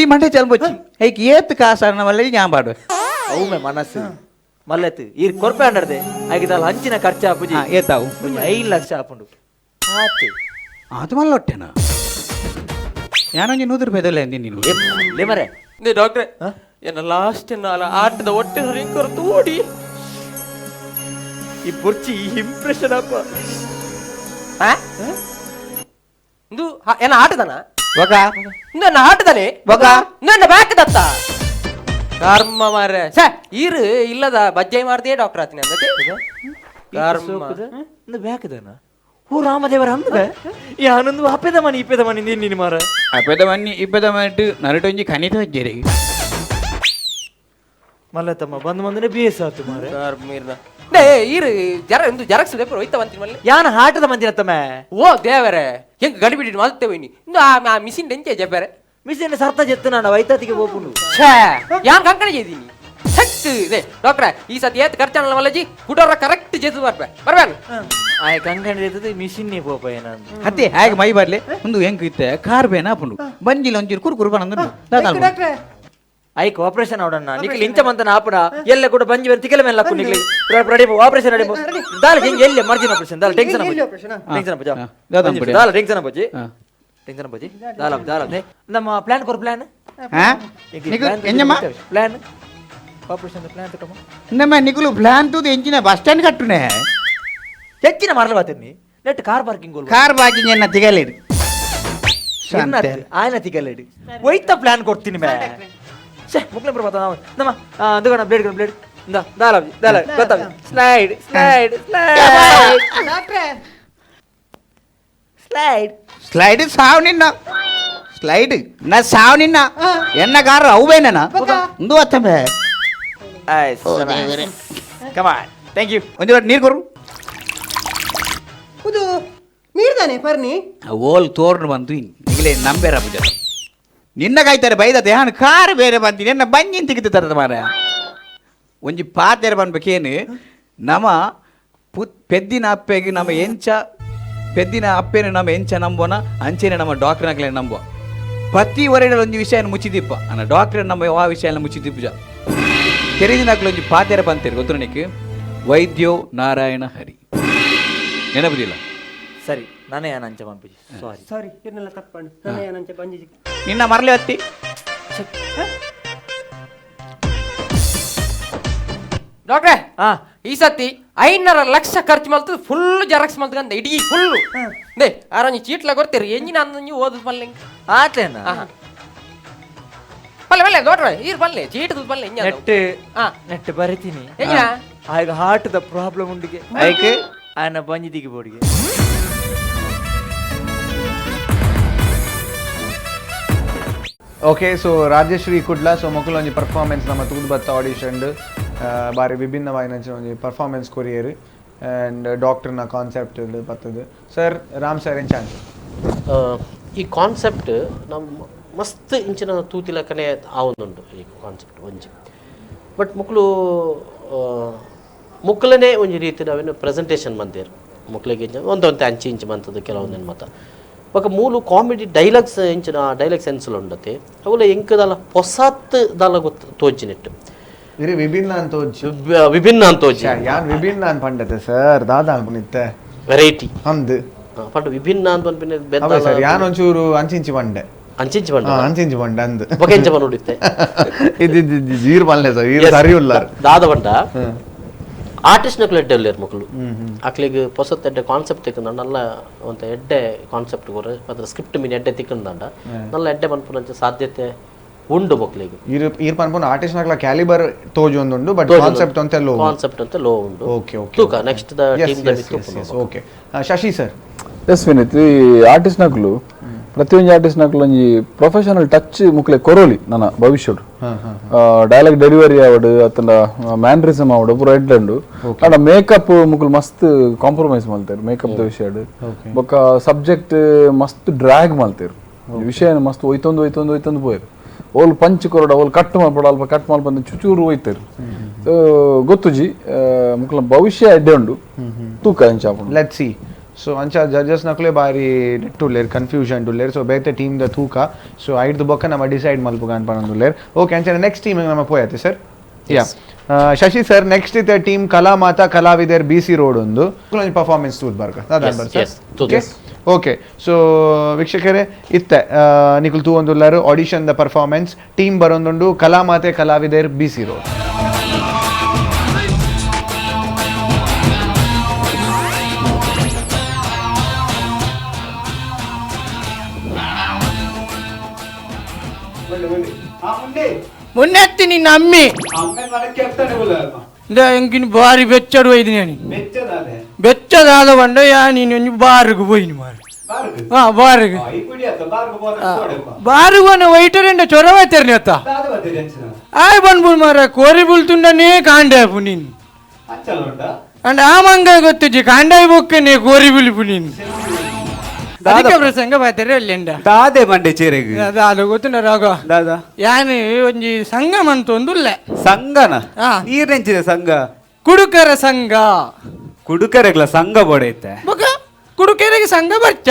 ಈ ಮಂಡೆ ಚಾಲ್ ಬಚ್ಚಿ ಐಕ್ ಏತ್ ಕಾಸು ಮಲ್ಲಿ ಯಾನ್ ಪಾಡು ಅವು ಮನಸ್ಸು ಮಲ್ಲೆತ್ತು ಈ ಕೊರ್ಪೆ ಅಂಡರ್ದೆ ಆಗಿದಲ್ಲ ಹಂಚಿನ ಖರ್ಚು ಅಪ್ಪುಜಿ ಏತಾವು 5 ಲಕ್ಷ ಆಪುಂಡು ಆತು ಅದು ಮಲ್ಲ ಹೊಟ್ಟೆನಾ ಯಾನೊಂಜಿ 100 ರೂಪಾಯಿ ದೊಲ್ಲೆ ಅಂದಿ ನೀನು ಲೇ ಮರೆ ನೇ ಡಾಕ್ಟ್ರೆ ಎನ್ನ ಲಾಸ್ಟ್ ನಾಲ ಆಟದ ಹೊಟ್ಟೆ ಸರಿ ಕೊರತು ಓಡಿ ಈ ಬುರ್ಚಿ ಈ ಇಂಪ್ರೆಷನ್ ಅಪ್ಪ ಇದು ಎನ್ನ ಆಟದನ ಬೊಗ ಇಂದು ಎನ್ನ ಆಟದನೆ ಬೊಗ ಇಂದು ಎನ್ನ ಬ್ಯಾಕ್ ದತ್ತ ಕರ್ಮ ಮಾರ್ರೆ ಛೇ ಈರು ಇಲ್ಲದ ಬಜ್ಜೈ ಮಾಡ್ದೇ ಡಾಕ್ಟರ್ ಆತಿನ ಅಂದತೆ ಕರ್ಮ ಇಂದು ಬ್ಯಾಕ್ದನ ಓ ರಾಮದೇವರ ಅಂದ ಯಾನೊಂದು ಅಪ್ಪೆದ ಮನಿ ಇಪ್ಪೆದ ಮನಿ ನೀನು ಮಾರ ಅಪ್ಪೆದ ಮನಿ ಇಪ್ಪೆದ ಮನಿಟ್ಟು ನರಟೊಂಜಿ ಖನಿತ ಹಜ್ಜೇರಿ ಮಲ್ಲ ತಮ್ಮ ಬಂದ್ ಬಂದ್ರೆ ಬೇಸ್ ಆತು ಮಾರ ಕರ್ಮ ನೇ ಈರು ಜರ ಇಂದು ಜೆರಾಕ್ಸ್ ಪೇಪರ್ ಹೋಯ್ತ ಬಂತೀನಿ ಮಲ್ಲಿ ಯಾನ ಹಾಟದ ಮಂದಿನ ತಮ್ಮ ಓ ದೇವರೇ ಹೆಂಗ್ ಗಡಿಬಿಡಿ ಮಲ್ತೇವೆ ನೀ ಇಂದು ಆ ಮಿಷಿನ್ ಡೆಂಚೆ ಜಬ್ಬರೆ ಮಿಷಿನ್ ಸರ್ತ ಜೆತ್ತು ನಾನು ವೈತಾತಿಗೆ ಹೋಗುನು ಛೇ ಯಾನ್ ಕಂಕಣ ചെയ്ದೀನಿ ಸಟ್ ಇದೆ ಡಾಕ್ಟ್ರೆ ಈ ಸತಿ ಏತ್ ಖರ್ಚಾನಲ್ಲ ಮಲ್ಲಜಿ ಕುಡೋರ ಕರೆಕ್ಟ್ ಜೇತು ಬರ್ಬೆ ಬರ್ಬೇನು ಆಯ್ ಕಂಕಣ ಜೆತ್ತದ ಮಿಷಿನ್ ನೇ ಪೋಪ ಏನಂದು ಅತ್ತೆ ಹಾಗೆ ಮೈ ಬರ್ಲಿ ಒಂದು ಹೆಂಗ್ ಇತ್ತೆ ಕಾರ್ ಬೇನ ಆಪುಂಡು ಬಂಜಿಲ ಒಂಚೂರು ಕುರು ಕುರು ಬನ್ನಂದು ಡಾಕ್ಟ್ರೆ ಐಕ್ ಆಪರೇಷನ್ ಅವಡಣ್ಣ ನಿಕ್ಲಿ ಇಂಚ ಮಂತನ ಆಪುನ ಎಲ್ಲ ಕೂಡ ಬಂಜಿ ಬೇರೆ ತಿಕಲ ಮೇಲೆ ಹಾಕು ನಿಕ್ಲಿ ready operation ready ದಾಲ ಹೆಂಗೆ ಎಲ್ಲಿ ಮರ್ಜಿನ ಆಪರೇಷನ್ ದಾಲ ಟೆನ್ಷನ್ ಎಲ್ಲಿ operation? Tension ಅಪ್ಪಜ ದಾದ ಅಂಪುಡೆ. ದಾಲ ಟೆನ್ಷನ್ ಅಪ್ಪಜಿ ಟೆನ್ಷನ್ ಅಪ್ಪಜಿ ದಾಲ ದಾಲ ನಮ್ಮ ಪ್ಲಾನ್ ಕೊರ್ ಪ್ಲಾನ್ ಹಾ ನಿಕು ಎಂಜಮ್ಮ plan operation plan ತಕಮ್ಮ ನಮ್ಮ ನಿಕುಲು ಪ್ಲಾನ್ ತೂದು ಎಂಜಿನ ಬಸ್ ಸ್ಟ್ಯಾಂಡ್ ಕಟ್ಟುನೆ ಹೆಚ್ಚಿನ ಮಾರಲ ಬಾತಿರ್ನಿ net car parking car parking ಎನ್ನ ತಿಗಲಿರಿ ಆಯ್ನ ತಿಗಲೇಡಿ ಒಯ್ತ ಪ್ಲಾನ್ ಕೊಡ್ತೀನಿ ಮೇ ಛೇ ಮುಕ್ಲೆ ಬರ್ಬಾತ ನಾವು ನಮ್ಮ ಅಂದುಗೋಣ ಬ್ಲೇಡ್ ಬ್ಲೇಡ್ ಇಂದ ದಾಲ ದಾಲ ಗೊತ್ತಾಗ slide slide slide ಡಾಕ್ಟ್ರೆ ಸ್ಲೈಡ್ ಸ್ಲೈಡ್ ಸಾವು ನಿನ್ನ ಸ್ಲೈಡ್ ನಾ ಸಾವು ನಿನ್ನ ಎನ್ನ ಕಾರು ಅವೇನ ಒಂದು ಅತ್ತಮೆ come on thank you ಒಂದು ನೀರು ಕೊರು ಇದು ನೀರ್ದಾನೆ ಪರ್ನಿ ಓಲ್ ತೋರ್ನು ಬಂತು ಈಗಲೇ ನಂಬೇರ ಪೂಜೆ ನಿನ್ನ ಕಾಯ್ತಾರೆ ಬೈದ ದೇಹನ ಕಾರ್ ಬೇರೆ ಬಂತೀನಿ ಎನ್ನ ಬಂಜಿನ ತೆಗೆದು ತರದ ಮಾರ ಒಂಜಿ ಪಾತೆರ ಬನ್ಬೇಕೇನು ನಮ ಪೆದ್ದಿನ ಅಪ್ಪೆಗೆ ನಮ್ಮ ಎಂಚ ಪೆದ್ದಿನ ಅಪ್ಪೇನೆ ನಮ್ಮ ಎಂಚ ನಂಬೋನ ಅಂಚೆನೆ ನಮ್ಮ ಡಾಕ್ಟರ್ನಾಗ್ಲೇ ನಂಬುವ ಪ್ರತಿ ಒರೆಡ ಒಂಜಿ ವಿಷಯ ಮುಚ್ಚಿದಿಪ್ಪ ಅನ್ನ ಡಾಕ್ಟರ್ ನಮ್ಮ ಯಾವ ವಿಷಯ ಮುಚ್ಚಿದಿಪ್ಪಜ ತೆರೆದಿನಾಕ್ಲ ಒಂಜಿ ಪಾತೆರ ಬಂತೇರಿ ಗೊತ್ತು ನನಗೆ ವೈದ್ಯೋ ನಾರಾಯಣ ಹರಿ ನೆನಪುದಿಲ್ಲ. ಸರಿ ನಾನೇ ಅಂಚ ಪಂಪಿಜಿ ಸಾರಿ ಸಾರಿ ಇರ್ನೆಲ್ಲ ತಪ್ಪಂಡು ನಾನೇ ಏನಂಚ ಬಂಜಿ ನಿನ್ನ ಮರಲಿ ಹತ್ತಿ ಡಾಕ್ಟ್ರೆ ಈ ಸತಿ 500 ಲಕ್ಷ ಖರ್ಚು ಮಲ್ತದ ಫುಲ್ ಜೆರಾಕ್ಸ್ ಮಲ್ತಕಂತ ಇಡೀ ಫುಲ್ they ಆರಂಜಿ ಚೀಟ್ಲ ಕೊಡ್ತೀರಿ ಎಂಜಿನ ಅಂದಂಜಿ ಓದು ಪಲ್ಲೆ ಆತೇನ ಪಲ್ಲೆ ಪಲ್ಲೆ ಡಾಕ್ಟ್ರೆ ಈರ್ ಪಲ್ಲೆ ಚೀಟ್ ಪಲ್ಲೆ ಎಂಜ ನೆಟ್ ನೆಟ್ ಬರಿತೀನಿ ಎಂಜಿನ ಆಗ heart the problem ಉಂಡಿಗೆ ಐಕೆ ಆನ ಬಂಜಿದಿಗೆ ಬೋಡಿಗೆ Okay so Rajashree Kudla so ಮೊಕುಲ ಒಂಜಿ ಪರ್ಫಾರ್ಮೆನ್ಸ್ ನಮ್ಮ ತೂದು ಬತ್ತ ಆಡಿಷನ್ ಬಾರಿ ವಿಭಿನ್ನವಾಯಿನ ಒಂಜಿ performance courier and ಡಾಕ್ಟರ್ನ ಕಾನ್ಸೆಪ್ಟ್ ಬರ್ತದೆ ಸರ್ ರಾಮ್ ಸರ್ ಏನ್ ಚಾನ್ಸ್ ಈ ಕಾನ್ಸೆಪ್ಟ್ ನಮ್ಮ ಮಸ್ತ್ ಇಂಚಿನ ತೂತಿಲಕ್ಕನೆ ಆವೊಂದುಂಡು ಈ ಕಾನ್ಸೆಪ್ಟ್ ಒಂಜಿ ಬಟ್ ಮುಕ್ಲು ಮುಕ್ಕಲನೇ ಒಂಜಿ ರೀತಿ ನಾವೇನು ಪ್ರೆಸೆಂಟೇಷನ್ ಮಂತೇರು ಮುಕ್ಲಿಗೆ ಇಂಚ ಒಂದೊಂತೆ ಅಂಚಿ ಇಂಚು ಮಂತದ್ದು ಕೆಲವೊಂದೇನು ಮತ ಬೊಕ ಮೂಲು ಕಾಮಿಡಿ ಡೈಲಾಗ್ಸ್ ಇಂಚಿನ ಡೈಲಾಗ್ ಸೆನ್ಸ್ಲು ಉಂಡತೆ ಅವುಲ ಎಂಕದಲ್ಲ ಹೊಸತ್ ದಾಲ ಗೊತ್ತು ತೋಜಿನೆಟ್ಟು ಇರಿ ವಿಭಿನ್ನ ಅಂತ ವಿಭಿನ್ನ ಅಂತ ತೋಜಿ ಯಾನ್ ವಿಭಿನ್ನ ಅಂತ ಪಂಡತೆ ಸರ್ ದಾದಾ ಅನ್ಪುನಿತ್ತೆ ವೆರೈಟಿ ಅಂದು ಪಂಡ ವಿಭಿನ್ನ ಅಂತ ಪನ್ಪಿನ ಅವೇ ಸರ್ ಯಾನ್ ಒಂಚೂರು ಅಂಚಿಂಚಿ ಬಂಡೆ ಅಂಚಿಂಚಿ ಪಂಡ ಅಂಚಿಂಚಿ ಬಂಡೆ ಅಂದು ಬೊಕ ಎಂಚ ಪನ್ನುಡಿತ್ತೆ ಇದು ಈರ್ ಪನ್ಲೆ ಸರ್ ಈರ್ ಸರಿ ಉಲ್ಲಾರ್ ದಾದ ಪಂಡ ಆರ್ಟಿಸ್ಟ್ ನಕಲು ಎಡ್ಡೆ ಉಲ್ಲೇರ್ ಮಕ್ಕಳು ಅಕ್ಲಿಗ್ ಪೊಸತ್ ಎಡ್ಡೆ ಕಾನ್ಸೆಪ್ಟ್ ತಿಕ್ಕಂದ ನಲ್ಲ ಒಂತ ಎಡ್ಡೆ ಕಾನ್ಸೆಪ್ಟ್ ಕೊರ ಅದ್ರ ಸ್ಕ್ರಿಪ್ಟ್ ಮೀನ್ ಎಡ್ಡೆ ತಿಕ್ಕಂದಾಂಡ ನಲ್ಲ ಎಡ್ಡೆ ಪನ್ಪುನಂಚ ಸಾಧ್ಯತೆ ಉಂಡು ಮಕ್ಕಳಿಗೆ ಈರ್ ಈರ್ ಪನ್ಪುನ ಆರ್ಟಿಸ್ಟ್ ನಕಲ ಕ್ಯಾಲಿಬರ್ ತೋಜಿ ಒಂದುಂಡು ಬಟ್ ಕಾನ್ಸೆಪ್ಟ್ ಅಂತ ಲೋ ಕಾನ್ಸೆಪ್ಟ್ ಅಂತ ಲೋ ಉಂಡು ಓಕೆ ಓಕೆ ತೂಕ next the team the with okay Shashi sir yes Vineeth ಈ ಆರ್ಟಿಸ್ಟ್ ನಕಲು ಪ್ರತಿಯೊಂದು ಆರ್ಟಿಸ್ಟ್ ನಕಲು ಒಂಜಿ ಪ್ರೊಫೆಷನಲ್ ಟಚ್ ಮುಕ್ಲೆ ಕೊರೋಲಿ ನನ್ನ ಭವಿಷ್ಯಡು ಡೈಲಾಗ್ ಡೆಲಿವರಿ ಆವಡು ಅತ್ತಂಡ ಮ್ಯಾನ್ರಿಸಮ್ ಆವಡು ಪೂರ ಎಡ್ಡೆ ಉಂಡು ಆಂಡ ಮೇಕಪ್ ಮುಕುಲು ಮಸ್ತ್ ಕಾಂಪ್ರಮೈಸ್ ಮಲ್ತೇರು ಮೇಕಪ್ the ವಿಷಯಡ್ ಬೊಕ್ಕ ಸಬ್ಜೆಕ್ಟ್ ಮಸ್ತ್ ಡ್ರ್ಯಾಗ್ ಮಲ್ತೇರು ವಿಷಯ ಮಸ್ತ್ ಒಯ್ತೊಂದು ಒಯ್ತೊಂದು ಒಯ್ತೊಂದು ಪೋಯರು ಓಲ್ ಪಂಚ್ ಕೊರಡ ಓಲ್ ಕಟ್ ಮಲ್ಪಡ ಅಲ್ಪ ಕಟ್ ಮಲ್ಪಂದು ಚುಚೂರು ಒಯ್ತೇರು ಸೊ ಗೊತ್ತುಜಿ ಮುಕುಲ ಭವಿಷ್ಯ ಎಡ್ಡೆ ಉಂಡು ತೂಕ ಎಂಚ ಆಪುಂಡು let see so ಅಂಚ ಜಡ್ಜಸ್ ನಕಲೆ ಬಾರಿ ನೆಟ್ಟುಲ್ಲೇರ್ ಕನ್ಫ್ಯೂಷನ್ ಉಲ್ಲೇರ್ ಸೊ ಬೇತೆ ಟೀಮ್ the ತೂಕ ಸೊ ಐದು ಬೊಕ್ಕ ನಮ್ಮ ಡಿಸೈಡ್ ಮಲ್ಪುಗ ಅನ್ಪನೊಂದುಲ್ಲೇರ್ ಓಕೆ ಅಂಚ ನೆಕ್ಸ್ಟ್ ಟೀಮ್ ನಮ್ಮ ಪೋಯತ್ತೆ sir yeah Shashi sir next ಇತ್ತೆ ಟೀಮ್ ಕಲಾಮಾತಾ ಕಲಾವಿದರ್ B C road ಒಂದು ಪರ್ಫಾರ್ಮೆನ್ಸ್ ತೂದ್ ಬರ್ಕ yes, ತೂದ್. Okay so ವೀಕ್ಷಕರೇ ಇತ್ತೆ ನಿಕುಲ್ ತೂ ಒಂದುಲ್ಲಾರು audition the performance team ಬರೊಂದುಂಡು ಕಲಾಮಾತೆ ಕಲಾವಿದರ್ B C road ಮೊನ್ನೆ ನಿನ್ನ ಅಮ್ಮಿ ಎಂಕಿನ ಬಾರಿ ಬೆಚ್ಚಡು ಒಯ್ದು ನಾನು ಬೆಚ್ಚದಾದ ಬಂಡ ಯಾ ನೀನು ಒಂಜಿ ಬಾರ್ಗ್ ಪೋಯಿನಿ ಮಾರು ಹಾ ಬಾರ್ಗ್ ಬಾರ್ಗ್ ಬನ್ನ ವೈಟರ್ ಚೊರವ ತೆರ್ನಿ ಅತ್ತ ಆಯ್ ಬಂದ್ಬುಲ್ ಮಾರ ಕೋರಿ ಬುಲ್ತುಂಡನೇ ಕಾಂಡಾಪು ನೀನು ಅಂಡ್ ಆ ಮಂಗ ಗೊತ್ತುಜಿ ಕಾಂಡಾಯ್ ಬೊಕ್ಕನೆ ಕೋರಿ ಬುಲಿಪು ನೀನು ಅದಕ್ಕೆ ಪ್ರಸಂಗ ಬಾತೆರೆ ಅಲ್ಲಿಂಡ ದಾದೆ ಮಂಡೆ ಚೇರೆಗ್ ಅದು ಗೊತ್ತುಂಡ ರಾಘವ ದಾದಾ ಯಾನು ಒಂಜಿ ಸಂಘ ಮಂತೊಂದುಲ್ಲೆ ಸಂಘನ ಆ. ನೀರ್ನೆಂಚಿದೆ ಸಂಘ ಕುಡುಕರ ಸಂಘ ಕುಡುಕರೆಗ್ಲ ಸಂಘ ಬೋಡೈತೆ ಬೊಕ ಕುಡುಕರಿಗೆ ಸಂಘ ಬರ್ಚ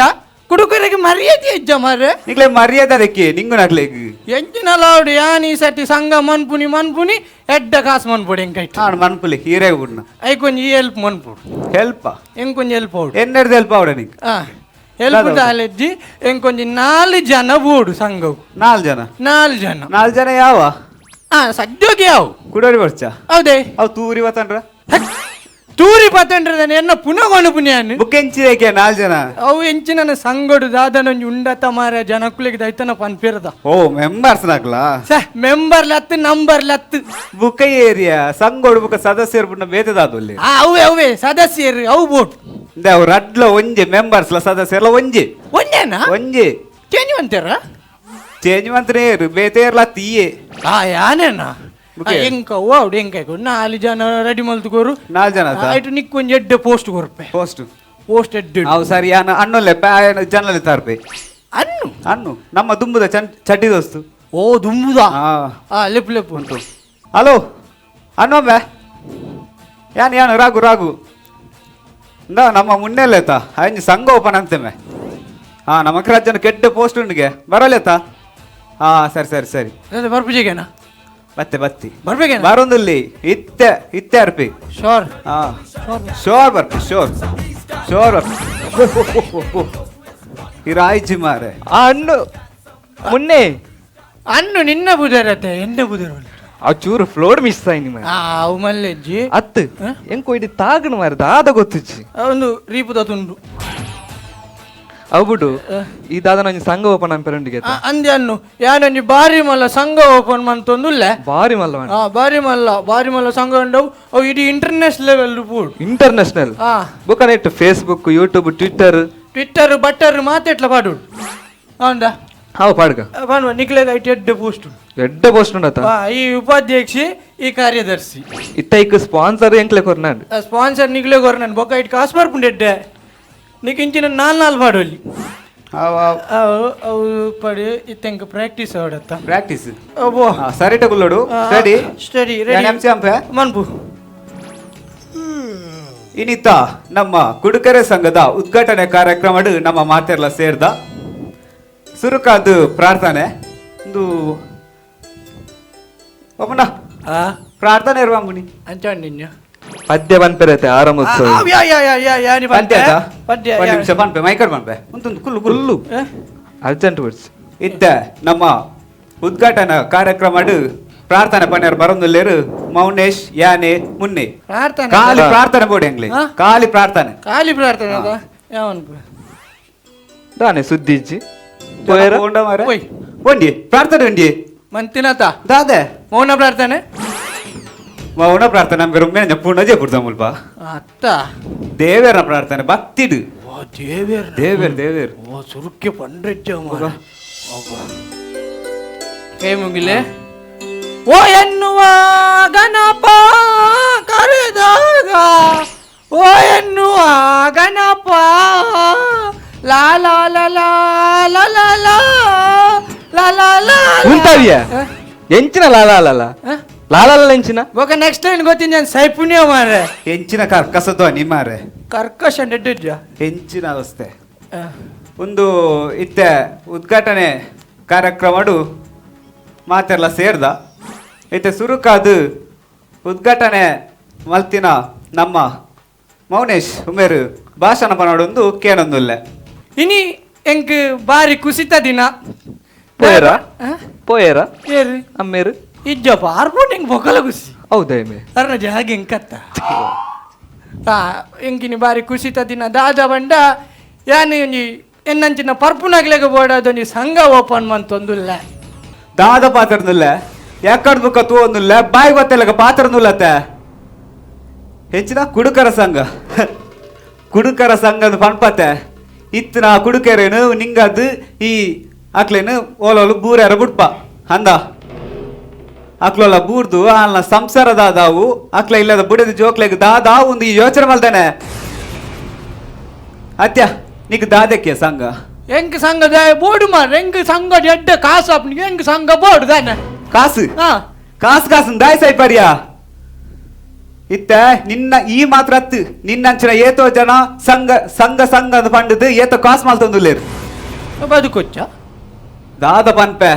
ಕುಡುಕರಿಗೆ ಮರ್ಯಾದೆ ಇಜ್ಜ ಮಾರ್ರೆ ನಿಕ್ಲೆ ಮರ್ಯಾದೆ ಅದಕ್ಕೆ ನಿಂಗು ನಕ್ಲೆಗ್ ಎಂಚಿನ ಲಾవుడు ಯಾನ್ ಈ ಸತಿ ಸಂಘ ಮನ್ಪುನಿ ಮನ್ಪುನಿ ಎಡ್ಡ ಕಾಸು ಮನ್ಪುಡಿ ಎಂಕೈಟ್ ನಾನು ಮನ್ಪುಲಿ ಹೀರೆ ಬುಡ್ನ I ಕೊಂಜಿ ಹೆಲ್ಪ್ ಮನ್ಪುಡು ಹೆಲ್ಪ ಎಂಕೊಂಜಿ ಹೆಲ್ಪ್ ಅವಡು ಎನ್ನೆಡ್ದು ಹೆಲ್ಪ ಅವಡ ನಿಂಗ್ ಆ ಹೆಲ್ಪ್ ದಾಲೆಜ್ಜಿ ಎಂಕೊಂಜಿ ನಾಲ್ ಜನ ಬೋಡು ಸಂಘವು ನಾಲ್ ಜನ ನಾಲ್ ಜನ ನಾಲ್ ಜನ ಯಾವ ಆ ಸದ್ಯೋಗಿ ಯಾವ ಕುಡೋರಿ ಬರ್ಚ ಹೌದೇ ಅವ್ ತೂರಿ ವತನ್ರ ಹಕ್. ತೂರಿ ಪತಂಡ್ರೆ ಎನ್ನ ಪುನಃ ಕೊನುಪುನಿಯಾನು ಬುಕ್ ಎಂಚಿದಕ್ಕೆ ನಾಲ್ ಜನ ಅವು ಎಂಚಿನ ಸಂಗಡು ದಾದನೊಂಜಿ ಉಂಡತ ಮಾರ ಜನಕುಲಿಗೆ ದೈತನ ಪನ್ಪಿರದ ಓ ಮೆಂಬರ್ಸ್ ನಾಕ್ಲಾ ಸ ಮೆಂಬರ್ ಲತ್ತು ನಂಬರ್ ಲತ್ತು ಬುಕ್ಕ ಏರಿಯಾ ಸಂಗೋಡು ಬುಕ್ಕ ಸದಸ್ಯರು ಬುಡ್ನ ಬೇತದಾದಲ್ಲಿ ಆ ಅವೇ ಅವೇ ಸದಸ್ಯರು ಅವು ಬೋಟ್ ಅವು ರಡ್ಲ ಒಂಜಿ ಮೆಂಬರ್ಸ್ ಲ ಸದಸ್ಯರ್ಲ ಒಂಜಿ ಒಂದೇನಾ ಒಂಜಿ ಚೇಂಜ್ ಅಂತೀರ ಚೇಂಜ್ ಮಂತ್ರಿ ಬೇತೇರ್ಲ ತೀಯೆ ಆ ಯಾನೇನಾ ಬುಕ್ಕೆ. ಎಂಕ ಓಡು ಎಂಕ ನಾಲ್ ಜನ ರೆಡಿ ಮಲ್ತುಕೋರು ನಾಲ್ ಜನ ಆತಾ? ಆಯ್ತು ನಿಕ್ಕೊಂಜಿ ಎಡ್ಡೆ ಪೋಸ್ಟ್ ಕೊರ್ಪೆ ಪೋಸ್ಟ್ ಪೋಸ್ಟ್ ಎಡ್ಡೆ ಅವು ಸರಿ ಯಾನ ಅಣ್ಣುಲ್ಲೆ ಜನಲೆ ತಾರ್ಪೆ ಅನ್ನು ಅಣ್ಣು ನಮ್ಮ ದುಂಬುದ ಚಡ್ಡಿ ದೋಸ್ತು ಓ ದುಂಬುದಾ ಹಾ ಆ ಲೆಪ್ಪು ಲೆಪ್ಪು ಉಂಟು ಹಲೋ ಅಣ್ಣೊಮ್ಮೆ ಯಾನ್ ಯಾನು ರಾಘು ರಾಘು ಇಂದ ನಮ್ಮ ಮುನ್ನೆಲ್ಲೇತ ಅಂಜಿ ಸಂಘ ಓಪನ್ ಅಂತೆಮ್ಮೆ ಹಾ ನಮ್ಮ ರಾಜ್ಯನ ಕೆಟ್ಟ ಪೋಸ್ಟ್ ಉಂಡಿಗೆ ಬರಲೇತ ಹಾ ಸರಿ ಸರಿ ಸರಿ ಬರ್ಪುಜಿಗೆನಾ ಬತ್ತೆ ಬತ್ತಿ ಬರ್ಬೇಕೇನ ಬರೋದಿಲ್ಲಿ ಇತ್ತೆ ಇತ್ತೆ ಅರ್ಪಿ ಶೋರ್ ಹಾ ಶೋರ್ ಬರ್ಪಿ ಶೋರ್ ಶೋರ್ ಬರ್ಪಿ. ಇರಾಯ್ಜಿ ಮಾರೆ ಅಣ್ಣು ಮುನ್ನೆ ಅಣ್ಣು ನಿನ್ನ ಬುದರತೆ ಎನ್ನ ಬುದರ ಆ ಚೂರು ಫ್ಲೋರ್ ಮಿಸ್ ಆಯ್ನಿ ಮಾರೆ ಅವು ಮಲ್ಲೆಜ್ಜಿ ಅತ್ತು ಎಂಕೋ ಇಡಿ ತಾಗಣ ಮಾರೆ ದಾದ ಗೊತ್ತುಜ್ಜಿ ಒಂದು ರೀಪುದ ತುಂಡು ಅವು ಬಿಡು ಈ ದಾದನ ಒಂಜಿ ಸಂಘ ಓಪನ್ ಅನ್ಪೆರಂಡಿಗೆ ಅಂದೆ ಅನ್ನು ಯಾನೊಂಜಿ ಬಾರಿ ಮಲ್ಲ ಸಂಘ ಓಪನ್ ಮಂತೊಂದುಲ್ಲೆ ಬಾರಿ ಮಲ್ಲ ಬಾರಿ ಮಲ್ಲ ಬಾರಿ ಮಲ್ಲ ಸಂಘ ಉಂಡವು ಅವು ಇಡೀ ಇಂಟರ್ನ್ಯಾಷನಲ್ ಲೆವೆಲ್ ಪೂಡ್ ಇಂಟರ್ನ್ಯಾಷನಲ್ ಬೊಕ net Facebook YouTube Twitter Twitter butter ಮಾತೆಟ್ಲ ಪಾಡು ಹೌದಾ ಹಾವು ಪಾಡ್ಗ ಪಾಡುವ ನಿಕ್ಲೇದ ಐಟ್ ಎಡ್ಡೆ ಪೋಸ್ಟ್ ಎಡ್ಡೆ ಪೋಸ್ಟ್ ಉಂಡತ ಈ ಉಪಾಧ್ಯಕ್ಷಿ ಈ ಕಾರ್ಯದರ್ಶಿ ಇತ್ತೈಕ್ ಸ್ಪಾನ್ಸರ್ ಎಂಕ್ಲೆ ಕೊರ್ನಾಂಡ್ ಸ್ಪಾನ್ಸರ್ ನಿಕ್ಲೆ ಕೊರ್ನಾಂಡ್ ಬೊಕ ಐಟ್ ಕಾಸು ಬರ್ಪುಂಡು ಎಡ್ಡೆ ನಿಕ್ ಇಂಚಿನ ನಾಲ್ ನಾಲ್ ಪಾಡೋಲಿ ಅವು ಪಡಿ ಇತ್ತೆಂಕ ಪ್ರಾಕ್ಟೀಸ್ ಆಡತ್ತ ಪ್ರಾಕ್ಟೀಸ್ ಅಬ್ಬೋ ಸರಿಟ ಗುಲ್ಲೋಡು study study ready MC ಅಂಪೆ ಮನ್ಪು ಇನ್ನಿತ ನಮ್ಮ ಕುಡುಕರೆ ಸಂಘದ ಉದ್ಘಾಟನೆ ಕಾರ್ಯಕ್ರಮ ನಮ್ಮ ಮಾತೆರ್ಲ ಸೇರ್ದ ಸುರುಕಾದು ಪ್ರಾರ್ಥನೆ ಒಂದು ಒಬ್ಬನ ಪ್ರಾರ್ಥನೆ ಇರುವ ಅಂಬುನಿ ಅಂಚಾಂಡಿನ್ಯ ಪದ್ಯ ಬನ್ಪೆರತೆ ಆರಂಭೋತ್ಸವ ಪದ್ಯ ಪದ್ಯ ಒಂದು ನಿಮಿಷ ಬನ್ಪೆ ಮೈಕರ್ ಬನ್ಪೆ ಒಂದೊಂದು ಕುಲ್ಲು ಕುಲ್ಲು ಅರ್ಜೆಂಟ್ ವರ್ಡ್ಸ್ ಇತ್ತ ನಮ್ಮ ಉದ್ಘಾಟನಾ ಕಾರ್ಯಕ್ರಮ ಪ್ರಾರ್ಥನೆ ಪನ್ಯಾರ ಬರೊಂದುಲ್ಲೇರು ಮೌನೇಶ್ ಯಾನೆ ಮುನ್ನೆ ಪ್ರಾರ್ಥನೆ ಖಾಲಿ ಪ್ರಾರ್ಥನೆ ಬೋಡಿ ಅಂಗ್ಲಿ ಖಾಲಿ ಪ್ರಾರ್ಥನೆ ಖಾಲಿ ಪ್ರಾರ್ಥನೆ ಅದ ಯಾವನ್ ದಾನೆ ಸುದ್ದಿಜ್ಜಿ ಪೋಯರ ಒಂಡಿ ಪ್ರಾರ್ಥನೆ ಒಂಡಿ ಮಂತಿನತ ದಾದೆ ಮೌನ ಪ್ರಾರ್ಥನೆ ಮೌನ ಪ್ರಾರ್ಥನೆ ನಮ್ಗೆ ರುಮ್ಮೇನ ಪೂರ್ಣ ಜಯಪುರ್ದ ಮುಲ್ಪ ಅತ್ತ ದೇವೇರ ಪ್ರಾರ್ಥನೆ ಭಕ್ತಿಡು ಓ ದೇವೇರ್ ದೇವೇರ್ ದೇವೇರ್ ಓ ಸುರುಕ್ಕೆ ಪಂಡ್ರೆಜ್ಜ ಮಾರ ಕೈ ಮುಗಿಲೆ ಓ ಎನ್ನುವ ಗಣಪ ಕರೆದಾಗ ಓ ಎನ್ನುವ ಗಣಪ ಲಾ ಲಾ ಲಾ ಲಾ ಲಾ ಲಾ ಲಾ ಲಾ ಲಾ ಲಾ ಉಂಟಾವಿಯ ಎಂಚಿನ ಲಾ ಲಾ ಲಾ ಲಾ ಲಾ ಲಾ ಎಂಚಿನ okay next time ಗೊತ್ತಿನ ಸೈಪುಣ್ಯ ಮಾರೆ ಎಂಚಿನ ಕರ್ಕಸ ಧ್ವನಿ ಮಾರೆ ಕರ್ಕಶ ನೆಟ್ಟಿದ್ಯ ಎಂಚಿನ ಅವಸ್ಥೆ ಒಂದು ಇತ್ತೆ ಉದ್ಘಾಟನೆ ಕಾರ್ಯಕ್ರಮಡು ಮಾತೆಲ್ಲ ಸೇರ್ದ ಇತ್ತೆ ಸುರುಕಾದು ಉದ್ಘಾಟನೆ ಮಲ್ತಿನ ನಮ್ಮ ಮೌನೇಶ್ ಉಮೇರು ಭಾಷಣ ಪನೋಡೊಂದು ಕೇನೊಂದುಲ್ಲೆ ಇನಿ ಎಂಕ್ ಬಾರಿ ಕುಸಿತ ದಿನ ಪೋಯರ ಪೋಯರ ಏರು ಅಮ್ಮೇರು ಇಜ್ಜಪ್ಪ ಆರ್ಪೋಟ್ ಎಂಕ್ ಬೊಕಲ ಖುಷಿ ಹೌದಾ ಎಮ್ಮೆ ಅರ್ನ ಜಾಗ ಎಂಕತ್ತ ಎಂಕಿನಿ ಬಾರಿ ಕುಸಿತ ದಿನ ದಾದ ಬಂಡ ಯಾನು ಒಂಜಿ ಎನ್ನಂಚಿನ ಪರ್ಪುನಗ್ಲೆಗ ಬೋಡಾದೊಂಜಿ ಸಂಘ ಓಪನ್ ಮಂತೊಂದುಲ್ಲ ದಾದ ಪಾತ್ರನುಲ್ಲ ಯಾಕಡ್ ಬುಕ್ಕ ತೂವೊಂದುಲ್ಲ ಬಾಯಿ ಗೊತ್ತಿಲ್ಲ ಪಾತ್ರನುಲ್ಲತ್ತೆ ಹೆಚ್ಚಿನ ಕುಡುಕರ ಸಂಘ ಕುಡುಕರ ಸಂಘದ ಪನ್ಪತೆ ಇತ್ತಿನ ಕುಡುಕರೇನು ನಿಂಗದು ಈ ಅಕ್ಲೇನು ಓಲೋಲು ಬೂರ್ಯಾರ ಬುಡ್ಪ ಅಂದ ಅಕ್ಲೋಲ ಬೂರ್ದು ಅಲ್ಲ ಸಂಸಾರ ದಾದಾವು ಅಕ್ಲ ಇಲ್ಲದ ಬುಡದ ಜೋಕ್ಲೆಗ್ ದಾದಾವು ಒಂದು ಈ ಯೋಚನೆ ಮಲ್ದಾನೆ ಅತ್ಯ ನಿಕ್ ದಾದಕ್ಕೆ ಸಂಘ ಎಂಕ್ ಸಂಘ ಬೋರ್ಡು ಮಾರ ಎಂಕ್ ಸಂಘ ಎಡ್ಡ ಕಾಸು ಅಪ್ನಿಗೆ ಎಂಕ್ ಸಂಘ ಬೋರ್ಡು ದಾನೆ ಕಾಸು ಕಾಸು ಕಾಸು ದಾಯ್ ಸಾಯ್ಪರ್ಯಾ ಇತ್ತ ನಿನ್ನ ಈ ಮಾತ್ರ ಅತ್ತು ನಿನ್ನಂಚಿನ ಏತೋ ಜನ ಸಂಘ ಸಂಘ ಸಂಘ ಅಂತ ಪಂಡದು ಏತೋ ಕಾಸು ಮಾಲ್ತೊಂದುಲ್ಲೇರು ಬದುಕೊಚ್ಚ ದಾದ ಪನ್ಪೆ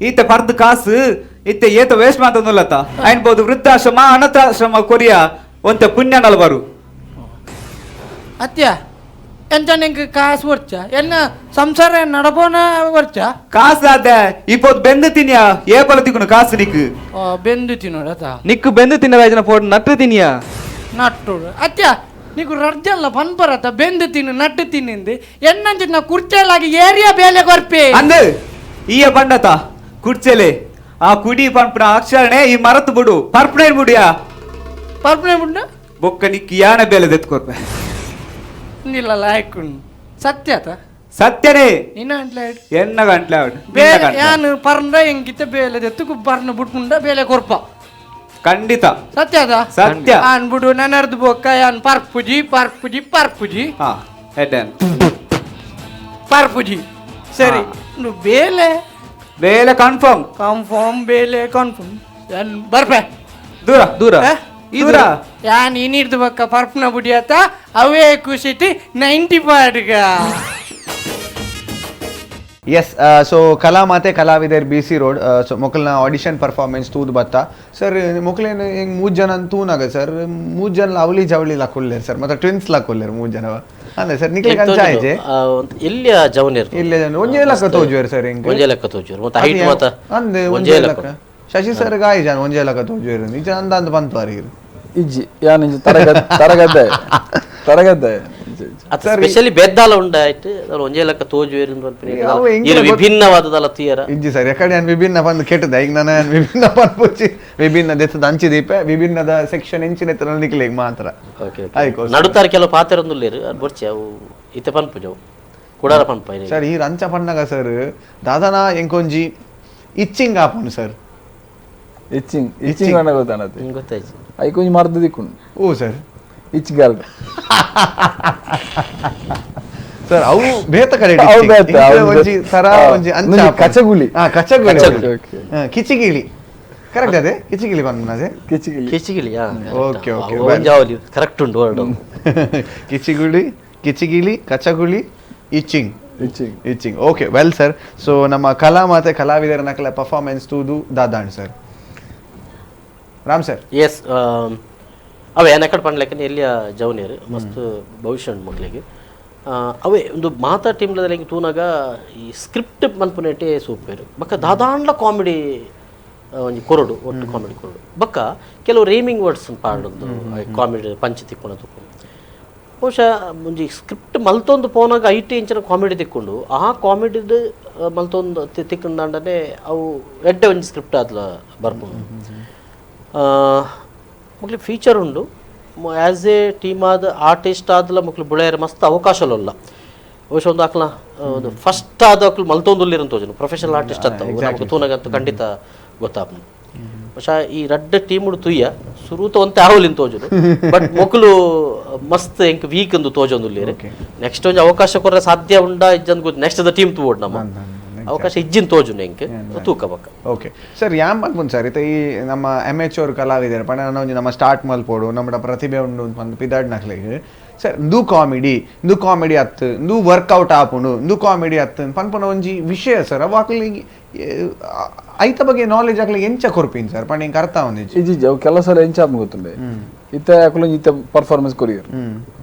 ಈತ ಪರ್ದು ಕಾಸು ಇತ್ತ ಏತೋ ವೇಸ್ಟ್ ಮಾತೊಂದುಲ್ಲತ್ತ ಐನ್ಬೋದು ವೃದ್ಧಾಶ್ರಮ ಅನಾಥಾಶ್ರಮ ಕೊರಿಯ ಒಂತ ಪುಣ್ಯ ನಲ್ಬರು ಅತ್ಯ ಎಂತ ನಿಂಗೆ ಕಾಸು ವರ್ಚ ಎನ್ನ ಸಂಸಾರ ನಡಬೋನ ವರ್ಚ ಕಾಸು ಆದೆ ಇಪ್ಪತ್ತು ಬೆಂದು ತಿನ್ಯಾ ಏ ಪಲ ತಿಕ್ಕುನು ಕಾಸು ನಿಕ್ಕು ಬೆಂದು ತಿನ್ನೋಡತ ನಿಕ್ಕು ಬೆಂದು ತಿನ್ನ ರಾಜನ ಪೋಟ್ ನಟ್ಟು ತಿನ್ಯಾ ನಟ್ಟು ಅತ್ಯ ನೀಕು ರರ್ಜಲ್ಲ ಪನ್ಪರತ ಬೆಂದು ತಿನ್ನು ನಟ್ಟು ತಿನ್ನಿಂದು ಎನ್ನಂಚಿನ ಕುರ್ಚಲಾಗಿ ಏರಿಯಾ ಬೇಲೆ ಕೊರ್ಪೆ ಅಂದು ಈಯ ಬಂಡತ ಕುರ್ಚೆಲೆ ಆ ಕುಡಿ ಪನ್ಪುನ ಅಕ್ಷರಣೆ ಈ ಮರತು ಬಿಡು ಪರ್ಪಣೆ ಬಿಡಿಯಾ ಪರ್ಪಣೆ ಬಿಡು ಬೊಕ್ಕ ನಿಕ್ಕು ಯಾನ ಬೇಲೆ ದೆತ್ಕೊರ್ಪೆ ಇಲ್ಲ ಲಾಯ್ಕುಂಡು ಸತ್ಯತ ಸತ್ಯನೇ ನಿನ್ನ ಅಂಟ್ಲೆ ಎನ್ನ ಗಂಟ್ಲೆ ಬೇಲೆ ಯಾನು ಪರ್ಂದ ಎಂಗಿತ ಬೇಲೆ ದೆತ್ತು ಬರ್ನ ಬಿಟ್ಪುಂಡ ಬೇಲೆ ಕೊರ್ಪ ಖಂಡಿತ ಸತ್ಯದ ಸತ್ಯ ಅನ್ಬಿಡು ನನ್ನರ್ದು ಬೊಕ್ಕ ಯಾನ್ ಪರ್ಪುಜಿ ಪರ್ಪುಜಿ ಪರ್ಪುಜಿ ಹಾ ಹೆಡ್ಡನ್ ಪರ್ಪುಜಿ ಸರಿ ಬೇಲೆ ಬೇಲೆ ಕನ್ಫರ್ಮ್ ಕನ್ಫರ್ಮ್ ಬೇಲೆ ಕನ್ಫರ್ಮ್ ಯಾನ್ ಬರ್ಪೆ ದೂರ ದೂರ ದೂರ ಯಾನ್ ಇನ್ನಿರ್ದು ಬಕ್ಕ ಪರ್ಪುನ ಬುಡಿಯತ್ತ ಅವೇ ಖುಷಿಟಿ 90 ಪಾಡ್ಗ. S so ಕಲಾ ಮಾತೆ ಕಲಾವಿದರ್ B C road. So ಮೊಕಲ್ನ audition performance ತೂದು ಬತ್ತ ಸರ್. ಮೊಕಲೇನು ಹಿಂಗೆ ಮೂರು ಜನ ತೂನಾಗ ಸರ್, ಮೂರು ಜನ ಅವಳಿ ಜವಳಿ ಲಾಕೊಲ್ಲೇರು ಸರ್, ಮತ್ತೆ ಟ್ವಿನ್ಸ್ ಲಾಕೊಲ್ಲೇರು ಮೂರು ಜನ ಅಂದ್ರೆ ಸರ್. ನಿಕ್ಲೆ ಕಂಚಾಯ್ಜೆ ಎಲ್ಲಿಯ ಜವನಿರ್ ಇಲ್ಲ, ಒಂಜೇ ಲಕ್ಕ ತೋಜುವೆರ್ ಸರ್ ಹಿಂಗೆ. ಒಂಜೇ ಲೆಕ್ಕ ತೋಜುವೆರ್ ಮತ್ತೆ ಹೈಟ್ ಮಾತ ಅಂದೆ ಒಂಜೇ ಲೆಕ್ಕ. ಶಶಿ ಸರ್ ಗಾಯಿ ಜನ ಒಂಜೇ ಲೆಕ್ಕ ತೋಜುವೆರ್ ನಿಜ ಅಂದ ಅಂದ ಬಂತು ಅರಿಗೆ. ಇಜ್ಜಿ ಯಾನ್ ಇಂಚ ತರಗದ್ದೆ ತರಗದ್ದೆ ತರಗದ್ದೆ. ಸ್ಪೆಷಲಿ ಬೇದ್ದಾಲ ಉಂಡಾಯ್ತು ಒಂಜೇ ಲೆಕ್ಕ ತೋಜುವೆರ್ ವಿಭಿನ್ನವಾದದಲ್ಲ ತೀಯರ. ಇಜ್ಜಿ ಸರ್, ಯಾಕಡೆ ನಾನು ವಿಭಿನ್ನ ಬಂದು ಕೆಟ್ಟದ ಈಗ ನಾನು ವಿಭಿನ್ನ ಪನ್ಪುಚಿ ವಿಭಿನ್ನ ದೆತ್ತದ ಅಂಚಿ ದೀಪ ವಿಭಿನ್ನದ ಸೆಕ್ಷನ್ ಎಂಚಿನ ಎತ್ತರ ನಿಕ್ಲೆ ಈಗ ಮಾತ್ರ. ಓಕೆ, ನಡುತ್ತಾರ ಕೆಲವು ಪಾತ್ರ ಒಂದುಲ್ಲೇರು ಬೊರ್ಚಿ ಅವು ಇತ್ತೆ ಪನ್ಪುಜವು ಕುಡಾರ ಪನ್ಪ ಸರ್. ಈ ರಂಚ ಪಣ್ಣಗ ಸರ್ ದಾದನ ಎಂಕೊಂಜಿ ಇಚ್ಚಿಂಗ್ ಆಪುಂಡು sir. Itching itching ಅಣ್ಣ ಗೊತ್ತಾನತ್ತೆ ಗೊತ್ತಾಯ್ತು. ಐಕೊಂಜಿ ಮರ್ದು ದಿಕ್ಕುಂಡು. ಓ ಸರ್ ಇಚ್ಗಾಲ್ ಸರ್, ಅವು ಬೇತ ಕಡೆ ಒಂಜಿ ತರ ಒಂಜಿ ಅಂಚ ಕಚಗುಳಿ. ಕಚಗುಳಿ ಕಿಚಿಗಿಳಿ ಕರೆಕ್ಟ್ ಅದೇ ಕಿಚಿಗಿಳಿ ಬಂದ ಕಿಚಿಗಿಳಿ ಕಿಚಿಗಿಳಿ. Okay okay, correct ಉಂಟು word. ಕಿಚಿಗುಳಿ ಕಿಚಿಗಿಳಿ ಕಚಗುಳಿ itching itching itching. Okay well sir, so ನಮ್ಮ ಕಲಾ ಮಾತೆ ಕಲಾವಿದರ ನಕಲ ಪರ್ಫಾರ್ಮೆನ್ಸ್ ತೂದು ದಾದಾಣ್ sir. Ram sir. S, ಅವೇ ಎಕ್ಕಡೆ ಪಂಡ್ಲೆಕ್ಕನೆ ಎಲ್ಲಿಯ ಜವನಿಯರು ಮಸ್ತ್ ಭವಿಷ್ಯ ಉಂಡು ಮಕ್ಕಳಿಗೆ. ಅವೇ ಒಂದು ಮಾತಾ ಟೀಮ್ಲದಲ್ಲಿ ಹಿಂಗೆ ತೂನಾಗ ಈ ಸ್ಕ್ರಿಪ್ಟ್ ಮನ್ಪುನೇಟೆ ಸೂಪರ್ ಬಕ್ಕ ದಾದಾಂಡ್ಲ ಕಾಮಿಡಿ ಒಂಜಿ ಕೊರಡು ಒಟ್ಟು ಕಾಮಿಡಿ ಕೊರಡು ಬಕ್ಕ ಕೆಲವು ರೇಮಿಂಗ್ ವರ್ಡ್ಸ್ ಪಾಡೊಂದು ಕಾಮಿಡಿ ಪಂಚ ತಿಕ್ಕೊಣ ತೂಕು. ಬಹುಶಃ ಒಂಜಿ ಸ್ಕ್ರಿಪ್ಟ್ ಮಲ್ತೊಂದು ಪೋನಾಗ IT ಇಂಚಿನ ಕಾಮಿಡಿ ತಿಕ್ಕೊಂಡು ಆ ಕಾಮಿಡಿದು ಮಲ್ತೊಂದು ತಿಕ್ಕೊಂಡಾಂಡನೆ ಅವು ಎಡ್ಡೆ ಒಂಜಿ ಸ್ಕ್ರಿಪ್ಟ್ ಆದ್ಲ ಬರ್ಪುಂಡು. ಮಕ್ಳಿಗೆ ಫೀಚರ್ ಉಂಡು as A team ಆದ ಆರ್ಟಿಸ್ಟ್ ಆದಲ ಮಕ್ಳು ಬುಳೆಯರ ಮಸ್ತ್ ಅವಕಾಶಲಲ್ಲ. ಬಹುಶಃ ಒಂದು ಆಕ್ಲ ಒಂದು ಫಸ್ಟ್ ಆದ ಅಕ್ಲು ಮಲ್ತೊಂದುಲ್ಲಿರಂತ ತೋಜನು ಪ್ರೊಫೆಷನಲ್ ಆರ್ಟಿಸ್ಟ್ ಅಂತ ನಮ್ಗೆ ತೂನಾಗಂತೂ ಖಂಡಿತ ಗೊತ್ತಾಪು. ಬಹುಶಃ ಈ ರಡ್ಡ ಟೀಮ್ ತುಯ್ಯ ಸುರೂತ ಒಂತೆ ಆವಲಿನ ತೋಜುನು ಬಟ್ ಮೊಕಲು ಮಸ್ತ್ ಎಂಕ್ ವೀಕ್ ಅಂದು ತೋಜೊಂದುಲ್ಲೇರು. ನೆಕ್ಸ್ಟ್ ಒಂಜಿ ಅವಕಾಶ ಕೊರ್ರೆ ಸಾಧ್ಯ ಉಂಡಾ ಇಜ್ಜಂದ್ ಗೊತ್ತು. Next the team ತೂವೋಡು ನಮ್ಮ ಅವಕಾಶ ಇಜ್ಜಿನ ತೋಜುನು ಎಂಕ್ ತೂಕ ಬಕ್ಕ. Okay sir, yam ಪನ್ಪುಂಡು sir ಇತ್ತೆ ಈ ನಮ್ಮ ಎಮ್ ಎಚ್ ಅವ್ರು ಕಲಾವಿದರು ಪಂಡ ಒಂಜಿ ನಮ್ಮ ಸ್ಟಾರ್ಟ್ ಮಲ್ಪೋಡು ನಮ್ಮ ಪ್ರತಿಭೆ ಉಂಡು ಪಂದ್ ಪಿದಾಡ್ ನಕ್ಲೆಗ್ ಸರ್ ಇಂದು ಕಾಮಿಡಿ ಇಂದು ಕಾಮಿಡಿ ಅತ್ತು ಇಂದು ವರ್ಕೌಟ್ ಆಪುಂಡು ಇಂದು ಕಾಮಿಡಿ ಅತ್ತು ಪನ್ಪುನ ಒಂಜಿ ವಿಷಯ ಸರ್. ಅವು ಅಕ್ಲಿಗೆ ಐತ ಬಗ್ಗೆ ನಾಲೆಜ್ ಅಕ್ಲಿಗೆ ಎಂಚ ಕೊರ್ಪಿನ್ ಸರ್ ಪಂಡ ಎಂಕ್ ಅರ್ಥ ಆವೊಂದಿಜ್ಜಿ. ಇಜ್ಜಿ ಅವು ಕೆಲವು ಸಲ ಎಂಚ ಆಪುಂಡು ಗೊತ್ತುಂಡೆ. ಇತ್ತೆ ಅಕುಲು ಇತ್ತೆ ಪರ್ಫಾರ್ಮೆನ್ಸ್ ಕೊರಿಯರ್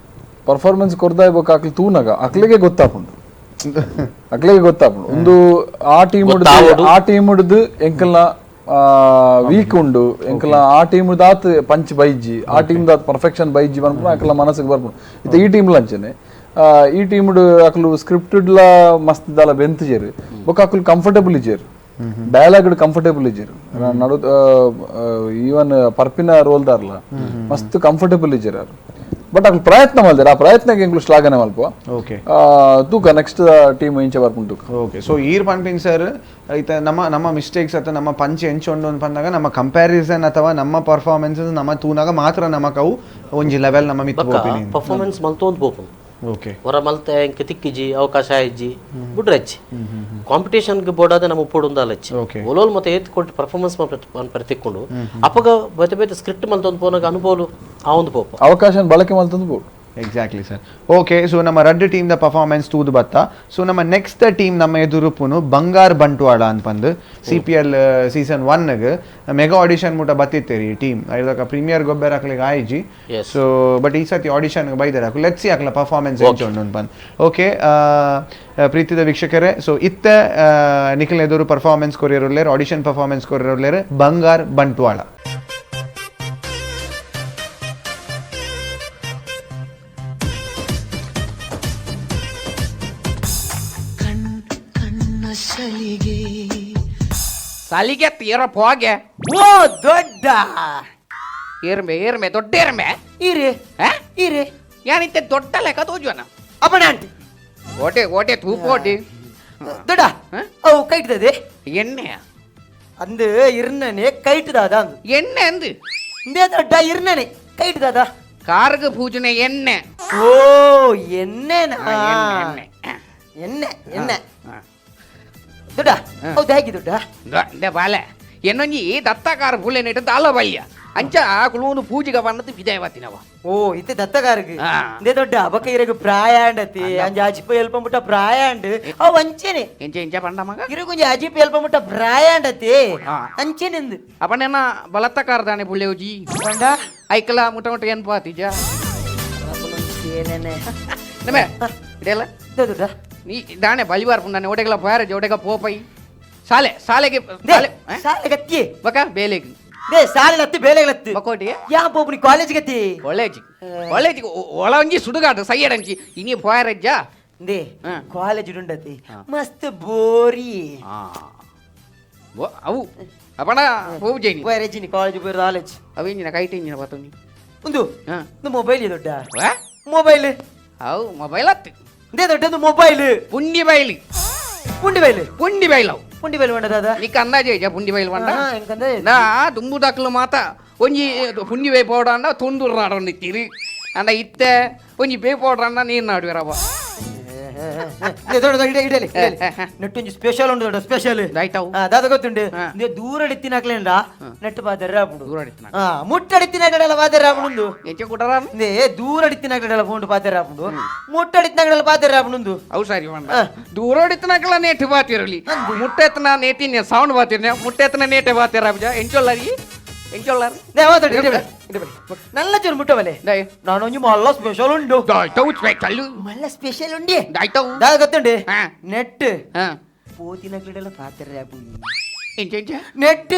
ಪರ್ಫಾರ್ಮೆನ್ಸ್ ಕೊರ್ದಾಯ್ ಬೊಕ್ಕ ಅಕ್ಲು ತೂನಾಗ ಅಕ್ಲಿಗೆ ಗೊತ್ತಾಪುಂಡು ಅಕ್ಲಿಗೆ ಗೊತ್ತಾಪುಂಡು ಒಂದು ಆ ಟೀಮ್ ಆ ಟೀಮ್ ಹಿಡ್ದು ಎಂಕಲ್ನ ವೀಕ್ ಉಂಡು ಎಂಕಲ್ನ ಆ ಟೀಮ್ ದಾತ್ ಪಂಚ್ ಬೈಜಿ ಆ ಟೀಮ್ ದಾತ್ ಪರ್ಫೆಕ್ಷನ್ ಬೈಜಿ ಪನ್ಪುನ ಅಕ್ಲ ಮನಸ್ಸಿಗೆ ಬರ್ಪುಂಡು. ಇತ್ತೆ ಈ ಟೀಮ್ ಲಂಚನೆ ಈ ಟೀಮ್ ಅಕ್ಲು ಸ್ಕ್ರಿಪ್ಟೆಡ್ಲ ಮಸ್ತ್ ದಾಲ ಬೆಂತುಜೆರ್ ಬೊಕ್ಕ ಅಕ್ಲು ಕಂಫರ್ಟಬಲ್ ಇಜ್ಜೆರ್ ಡೈಲಾಗ್ ಕಂಫರ್ಟಬಲ್ ಇಜ್ಜೆರ್ ನಡು ಈವನ್ ಪರ್ಪಿನ ರೋಲ್ ದಾರ್ಲ ಮಸ್ತ್ ಕಂಫರ್ಟಬಲ್ ಇಜ್ಜೆರ್ ಅವ್ರು. ಬಟ್ ಅಕ್ಲು ಪ್ರಯತ್ನ ಮಲ್ದೆರ್ ಆ ಪ್ರಯತ್ನಕ್ಕೆ ಎಂಕ್ಲು ಶ್ಲಾಘನೆ ಮಲ್ಪ. ಓಕೆ ತೂಕ ನೆಕ್ಸ್ಟ್ ಟೀಮ್ ಇಂಚ ಬರ್ಪುಂಡು ತೂಕ. ಓಕೆ ಸೊ ಈರ್ ಪನ್ಪಿನ್ ಸರ್ ಐತ ನಮ್ಮ ನಮ್ಮ ಮಿಸ್ಟೇಕ್ಸ್ ಅಥವಾ ನಮ್ಮ ಪಂಚ್ ಎಂಚ ಉಂಡು ಅಂತ ಪಂದಾಗ ನಮ್ಮ ಕಂಪ್ಯಾರಿಸನ್ ಅಥವಾ ನಮ್ಮ ಪರ್ಫಾರ್ಮೆನ್ಸ್ ನಮ್ಮ ತೂನಾಗ ಮಾತ್ರ ನಮಕ್ ಅವು ಒಂಜಿ ಲೆವೆಲ್ ನಮ್ಮ ಮಿತ್ ಪೋಪಿನಿ ಪರ್ಫಾರ್ಮೆನ್ಸ್ ಮಲ್ತೊಂದು ಪೋಪುಂಡು. ಓಕೆ ಹೊರ ಮಲ್ತೆ ಎಂಕ್ ತಿಕ್ಕಿಜಿ ಅವಕಾಶ ಆಯ್ಜಿ ಬುಡ್ರಚ್ಚಿ ಕಾಂಪಿಟೇಷನ್ಗೆ ಬೋಡಾದ ನಮ್ಮ ಉಪ್ಪುಡುಂದಾಲಚ್ಚಿ ಒಲೋಲ್ ಮತ್ತೆ ಏತ್ ಕೊಟ್ಟು ಪರ್ಫಾರ್ಮೆನ್ಸ್ ಮನ್ಪರೆ ತಿಕ್ಕೊಂಡು ಅಪಗ ಬೇತೆ ಬೇತೆ ಸ್ಕ್ರಿಪ್ಟ್ ಮಲ್ತೊಂದು ಪೋನಾಗ ಅನುಭವ ಆ ಒಂದು ಪೋಪ ಅವಕಾಶ ಬಳಕೆ ಮಲ್ತೊಂದು ಪೋಡು. Exactly sir. Okay so ನಮ್ಮ ರಡ್ಡು team the performance ತೂದು ಬತ್ತ. ಸೊ ನಮ್ಮ ನೆಕ್ಸ್ಟ್ ಟೀಮ್ ನಮ್ಮ ಎದುರುಪುನು ಬಂಗಾರ್ ಬಂಟ್ವಾಳ ಅಂತಂದು CPL season 1 mega audition ಮುಟ ಬತ್ತಿತ್ತೇರಿ ಈ ಟೀಮ್ ಐದಕ್ಕ ಪ್ರೀಮಿಯರ್ ಗೊಬ್ಬರ ಹಾಕ್ಲಿಕ್ಕೆ ಆಯ್ಜಿ. ಸೊ ಬಟ್ ಈ ಸತಿ ಆಡಿಷನ್ ಬೈದಾರೆ ಹಾಕು let's see ಹಾಕ್ಲ performance ಉಂಟು ಬಂದು. ಓಕೆ ಪ್ರೀತಿದ ವೀಕ್ಷಕರೇ, ಸೊ ಇತ್ತೆ ನಿಖಿಲ್ ಎದುರು performance courier audition performance courier ಬಂಗಾರ್ ಬಂಟ್ವಾಳ. ಸಲಿಗೆ ತೀರಪ್ ಹೋಗೆ. ಓ ದೊಡ್ಡ ಏರ್ಮೆ ಏರ್ಮೆ ದೊಡ್ಡ ಏರ್ಮೆ ಇರೆ ಇರೆ ಯಾನಿತ್ತೆ ದೊಡ್ಡ ಲೆಕ್ಕ ತೋಜುವನ ಅಪ್ಪಣ ಆಂಟಿ ಓಟೆ ಓಟೆ ತೂಪೋಟಿ ದೊಡ್ಡ ಅವು ಕೈಟ್ದದೆ ಎಣ್ಣೆ ಅಂದು ಇರ್ನನೆ ಕೈಟ್ದಾದ ಅಂದು ಎಣ್ಣೆ ಅಂದು ಇಂದೇ ದೊಡ್ಡ ಇರ್ನನೆ ಕೈಟ್ದಾದ ಕಾರ್ಗ ಪೂಜನೆ ಎಣ್ಣೆ. ಓ ಎಣ್ಣೆನಾ ಎಣ್ಣೆ ಎಣ್ಣೆ ದೊಡ್ಡ ಹೌದು ಹೇಗೆ ದೊಡ್ಡ ಬಾಲೆ ಎನ್ನೊಂಜಿ ದತ್ತ ಕಾರ್ ಪುಳ್ಳೆ ನೆಟ್ಟು ದಾಲ ಬಯ್ಯ ಅಂಚ ಕುಲೂನು ಪೂಜೆಗೆ ಬಂದದ್ದು ವಿಜಯವಾತಿನವ. ಓ ಇತ್ತೆ ದತ್ತಗಾರಗ್ ಇಂದೇ ದೊಡ್ಡ ಅಬಕ ಇರಗ ಪ್ರಾಯ ಅಂಡತಿ ಅಂಜ ಅಜಿಪ ಎಲ್ಪಂಬುಟ ಪ್ರಾಯ ಅಂಡ್ ಅವು ಅಂಚೆನೆ ಎಂಚ ಎಂಚ ಪಂಡ ಮಗ ಇರಗೊಂಜಿ ಅಜಿಪ ಎಲ್ಪಂಬುಟ ಪ್ರಾಯ ಅಂಡತಿ ಅಂಚೆನೆಂದು ಅಪನೇನ ಬಲತ್ತಕಾರ ದಾನೆ ಪುಳ್ಳೆವುಜಿ ಪಂಡ ಐಕಲ ಮುಟ್ಟ ಮುಟ್ಟ ಏನ್ ಪಾತಿಜ ಏನೇನೆ ನಮೆ ಇದೆಲ್ಲ ದೊಡ್ಡ ನೀ ದಾನೆ ಬಲಿವಾರ್ ಪುಂಡಾನೆ ಒಡೆಗಲ ಪೋಯಾರ ಒಡೆಗ ಪೋಪೈ ಸಾಲೆ ಸಾಲೆಗೆ ಸಾಲೆ ಸಾಲೆ ಗತ್ತಿ ಬಕ ಬೇಲೆಗೆ they ಸಾಲೆ ಲತ್ತಿ ಬೇಲೆಗೆ ಲತ್ತಿ ಬಕೋಟಿ ಯಾ ಪೋಪುನಿ ಕಾಲೇಜ್ ಗತಿ ಕಾಲೇಜ್ ಕಾಲೇಜ್ ಒಳಂಜಿ ಸುಡುಗಾಡು ಸೈಯಡಂಚಿ ಇನಿ ಪೋಯಾರಜ್ಜ they college ಉಂಡತಿ ಮಸ್ತ್ ಬೋರಿ ಅವು ಅಪಣ ಹೋಗು ಜೈನಿ ಪೋಯಾರಜ್ಜಿನಿ ಕಾಲೇಜ್ ಪೋಯರ್ ಕಾಲೇಜ್ ಅವು ಇಂಜಿನ ಕೈಟ್ ಇಂಜಿನ ಬತ್ತುನಿ ಒಂದು ಮೊಬೈಲ್ ದೊಡ್ಡ ಮೊಬೈಲ್ ಅವು ಮೊಬೈಲ್ ಅತ್ತು they ದೊಡ್ಡದು ಮೊಬೈಲ್ ಪುಂಡಿ ಬೈಲಿ ಪುಂಡಿ ಬೈಲು ಪುಂಡಿ ಬೈಲ್ ಅವು ಪುಂಡಿ ಬೈಲು వంಡ ದಾದಾ నీకు అందాజే ఇక పుండి బయలు వండ ఇంకందే నా దుమ్ము దక్కులు మాత ಒಂಜಿ ಪುಂಡಿ ಬೇ ಪೌಡರ್ ತೊಂದೂರು ನಾಡೊಂದು ಇತ್ತೀರಿ ಅಂಡ ಇತ್ತೆ ಒಂಜಿ ಬೇ ಪೌಡರ್ ಅಣ್ಣ ನೀರು ನಾಡುವಿರವ ನೆಟ್ಟು ಒಂಜಿ ಸ್ಪೆಷಲ್ ಉಂಡು ದೊಡ್ಡ ಸ್ಪೆಷಲ್ ದಾದ ಗೊತ್ತುಂಡು ದೂರ ಎತ್ತಿನಾಕ್ಲೇಂಡ ನೆಟ್ಟು ಬಾದರ ದೂರ ಎತ್ತಿನ ಮುಟ್ಟಡಿತ್ತಿನಾಕಡೆಲ್ಲ ಬಾದರ ಆಪುಂಡು ಎಂಚ ಕುಟರ ದೂರ ಎತ್ತಿನಾಕಡೆಲ್ಲ ಫೋನ್ ಬಾದರ ಆಪುಂಡು ಮುಟ್ಟಡಿತ್ತಿನಾಕಡೆಲ್ಲ ಬಾದರ ಆಪುಂಡು ಅವು ಸರಿ వంಡ ದೂರ ಎತ್ತಿನಾಕಲ ನೇಟ್ ಬಾತಿರಲಿ ಮುಟ್ಟೆತ್ತನ ನೇಟಿನ ಸೌಂಡ್ ಬಾತಿರ್ನೆ ಮುಟ್ಟೆತ್ತನ ನೇಟೆ ಬಾತಿರ ಅಬ್ಜ ಎಂಚೊಲ್ಲರಿ ಎಂಚೊಲ್ಲರಿ നല്ല ചൊരു മുട്ടവല്ലേ നാണൊഞ്ഞു മല്ല സ്പെഷ്യൽ ഉണ്ടോ മല്ല സ്പെഷ്യൽ ഉണ്ട് ಗೊತ್ತುಂಡು ನೆಟ್ ಪೋತಿನಕ್ಲೆಡೆಲ್ಲ ಪಾತ್ರ ನೆಟ್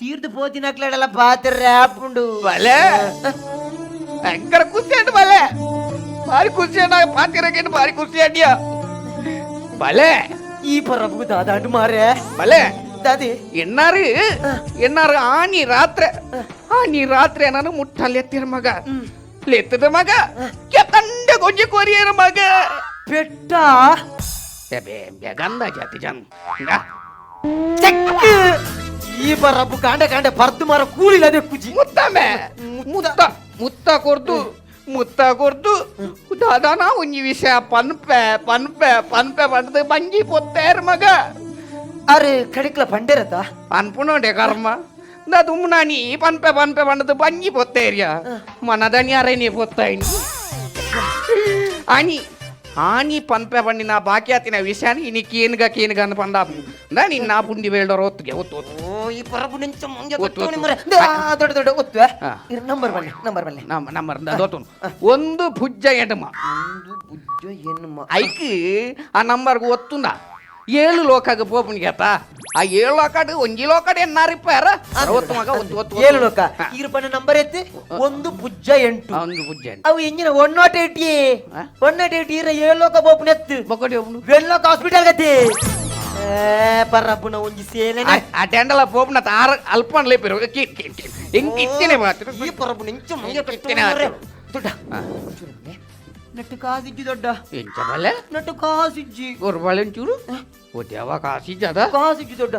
ತೀರ್ದು ಪೋತಿನಕ್ಲೆಡೆಲ್ಲ ಪಾತ್ರ ಉಂಡು భలే ఎక్కడ కుస్తీ అంటే భలే భారీ కుస్తీ అంటే పాతిరకండి భారీ కుస్తీ అండియా భలే ఈ పరపుకు దాదాటు మారే భలే దాది ఎన్నారు ఎన్నారు ఆని రాత్రి ఆని రాత్రి అన్నాను ముట్టలు మగ లెత్తద మగ కండ కొంచెం కొరియర్ మగ పెట్టా గందా జాతి జన్ ఈ పరపు కాండ కాండ పర్దు మార కూలి అదే కుజి ముత్తమే ముత్త ముత్త కొర్దు ముత్త కొర్దు దాదానా ಒಂಜಿ ವಿಷಯ ಪನ್ಪೆ ಪನ್ಪೆ ಪನ್ಪೆ ಪಂಡದು ಬಂಜಿ ಪೊತ್ತೇರ್ ಮಗ ಅರೆ ಕಡಿಕ್ಲ ಪಂಡೇರತ ಪನ್ಪುನೋಡೆ ಕರ್ಮ ನಾ ದುಮ್ನಾನಿ ಪನ್ಪೆ ಪನ್ಪೆ ಪಂಡದು ಬಂಜಿ ಪೊತ್ತೇರಿಯ ಮನದನಿ ಅರೆ ನೀ ಪೊತ್ತಾಯಿನಿ ಆನಿ ಆನಿ ಪನ್ಪೆ ಪಂಡಿನ ಬಾಕಿ ಆತಿನ ವಿಷಯಾನಿ ಇನಿ ಕೇನ್ಗ ಕೇನ್ಗ ಅಂತ ಪಂಡ ನಾ ನಿನ್ನ ಪುಂಡಿ ಬೇಡೋರು ಒತ್ತಿಗೆ ಒತ್ತು ಒತ್ತು ಈ ಪರಬು ನಿಂಚ ಮುಂಜೆ ಒತ್ತು ದೊಡ್ಡ ದೊಡ್ಡ ಒತ್ತು ನಂಬರ್ ಬನ್ನಿ ನಂಬರ್ ಬನ್ನಿ ನಂಬರ್ ದೊತ್ತು ಒಂದು ಭುಜ್ಜ ಎಡಮ ಒಂದು ಭುಜ್ಜ ಎನ್ಮ ಐಕ್ ಆ ನಂಬರ್ಗೆ ಒತ್ತುಂದ ಏಳು ಲೋಕಕ್ಕೆ ಪೋಪುನಿಗೆ ಆ ಏಳು ಲೋಕಡ್ ಒಂಜಿ ಲೋಕಡ್ ಎನ್ನಾರಿಪ್ಪಾರ ಒತ್ತು ಮಗ ಒತ್ತು ಒತ್ತು ಏಳು ಲೋಕ ಈರುಪನ ನಂಬರ್ ಎತ್ತಿ ಒಂದು ಭುಜ್ಜ ಎಂಟು ಒಂದು ಭುಜ್ಜ ಎಂಟು ಅವು ಎಂಜಿನ 108 108 ಇರ ಏಳು ಲೋಕ ಬೋಪುನ ಎತ್ತು ಬೊಕ್ಕಡಿ ಒಬ್ಬನು ವೆಲ್ಲೋಕ ಹಾಸ್ಪಿಟಲ್ ಗತಿ ಪರಬ್ಬುನ ಒಂಜಿ ಸೇಲೆ ಆ ಟೆಂಡಲ ಪೋಪುನ ತಾರ ಅಲ್ಪನ್ ಲೇಪಿರು ಕೀಟ್ ಕೀಟ್ ಕೀಟ್ ಎಂಕ್ ಇತ್ತೇನೆ ಮಾತ್ರ ಈ ಪರಬ್ಬು ನಿಂಚ ಮುಂಗೆ ದೊಡ್ಡ ನಟ್ಟು ಕಾಸಿಜ್ಜಿ ದೊಡ್ಡ ಎಂಚ ಬಲೆ ನಟ್ಟು ಕಾಸಿಜ್ಜಿ ಗೊರ್ಬಾಳೆ ಚೂರು ಓ ದೇವ ಕಾಸಿಜ್ಜದ ಕಾಸಿಜ್ಜಿ ದೊಡ್ಡ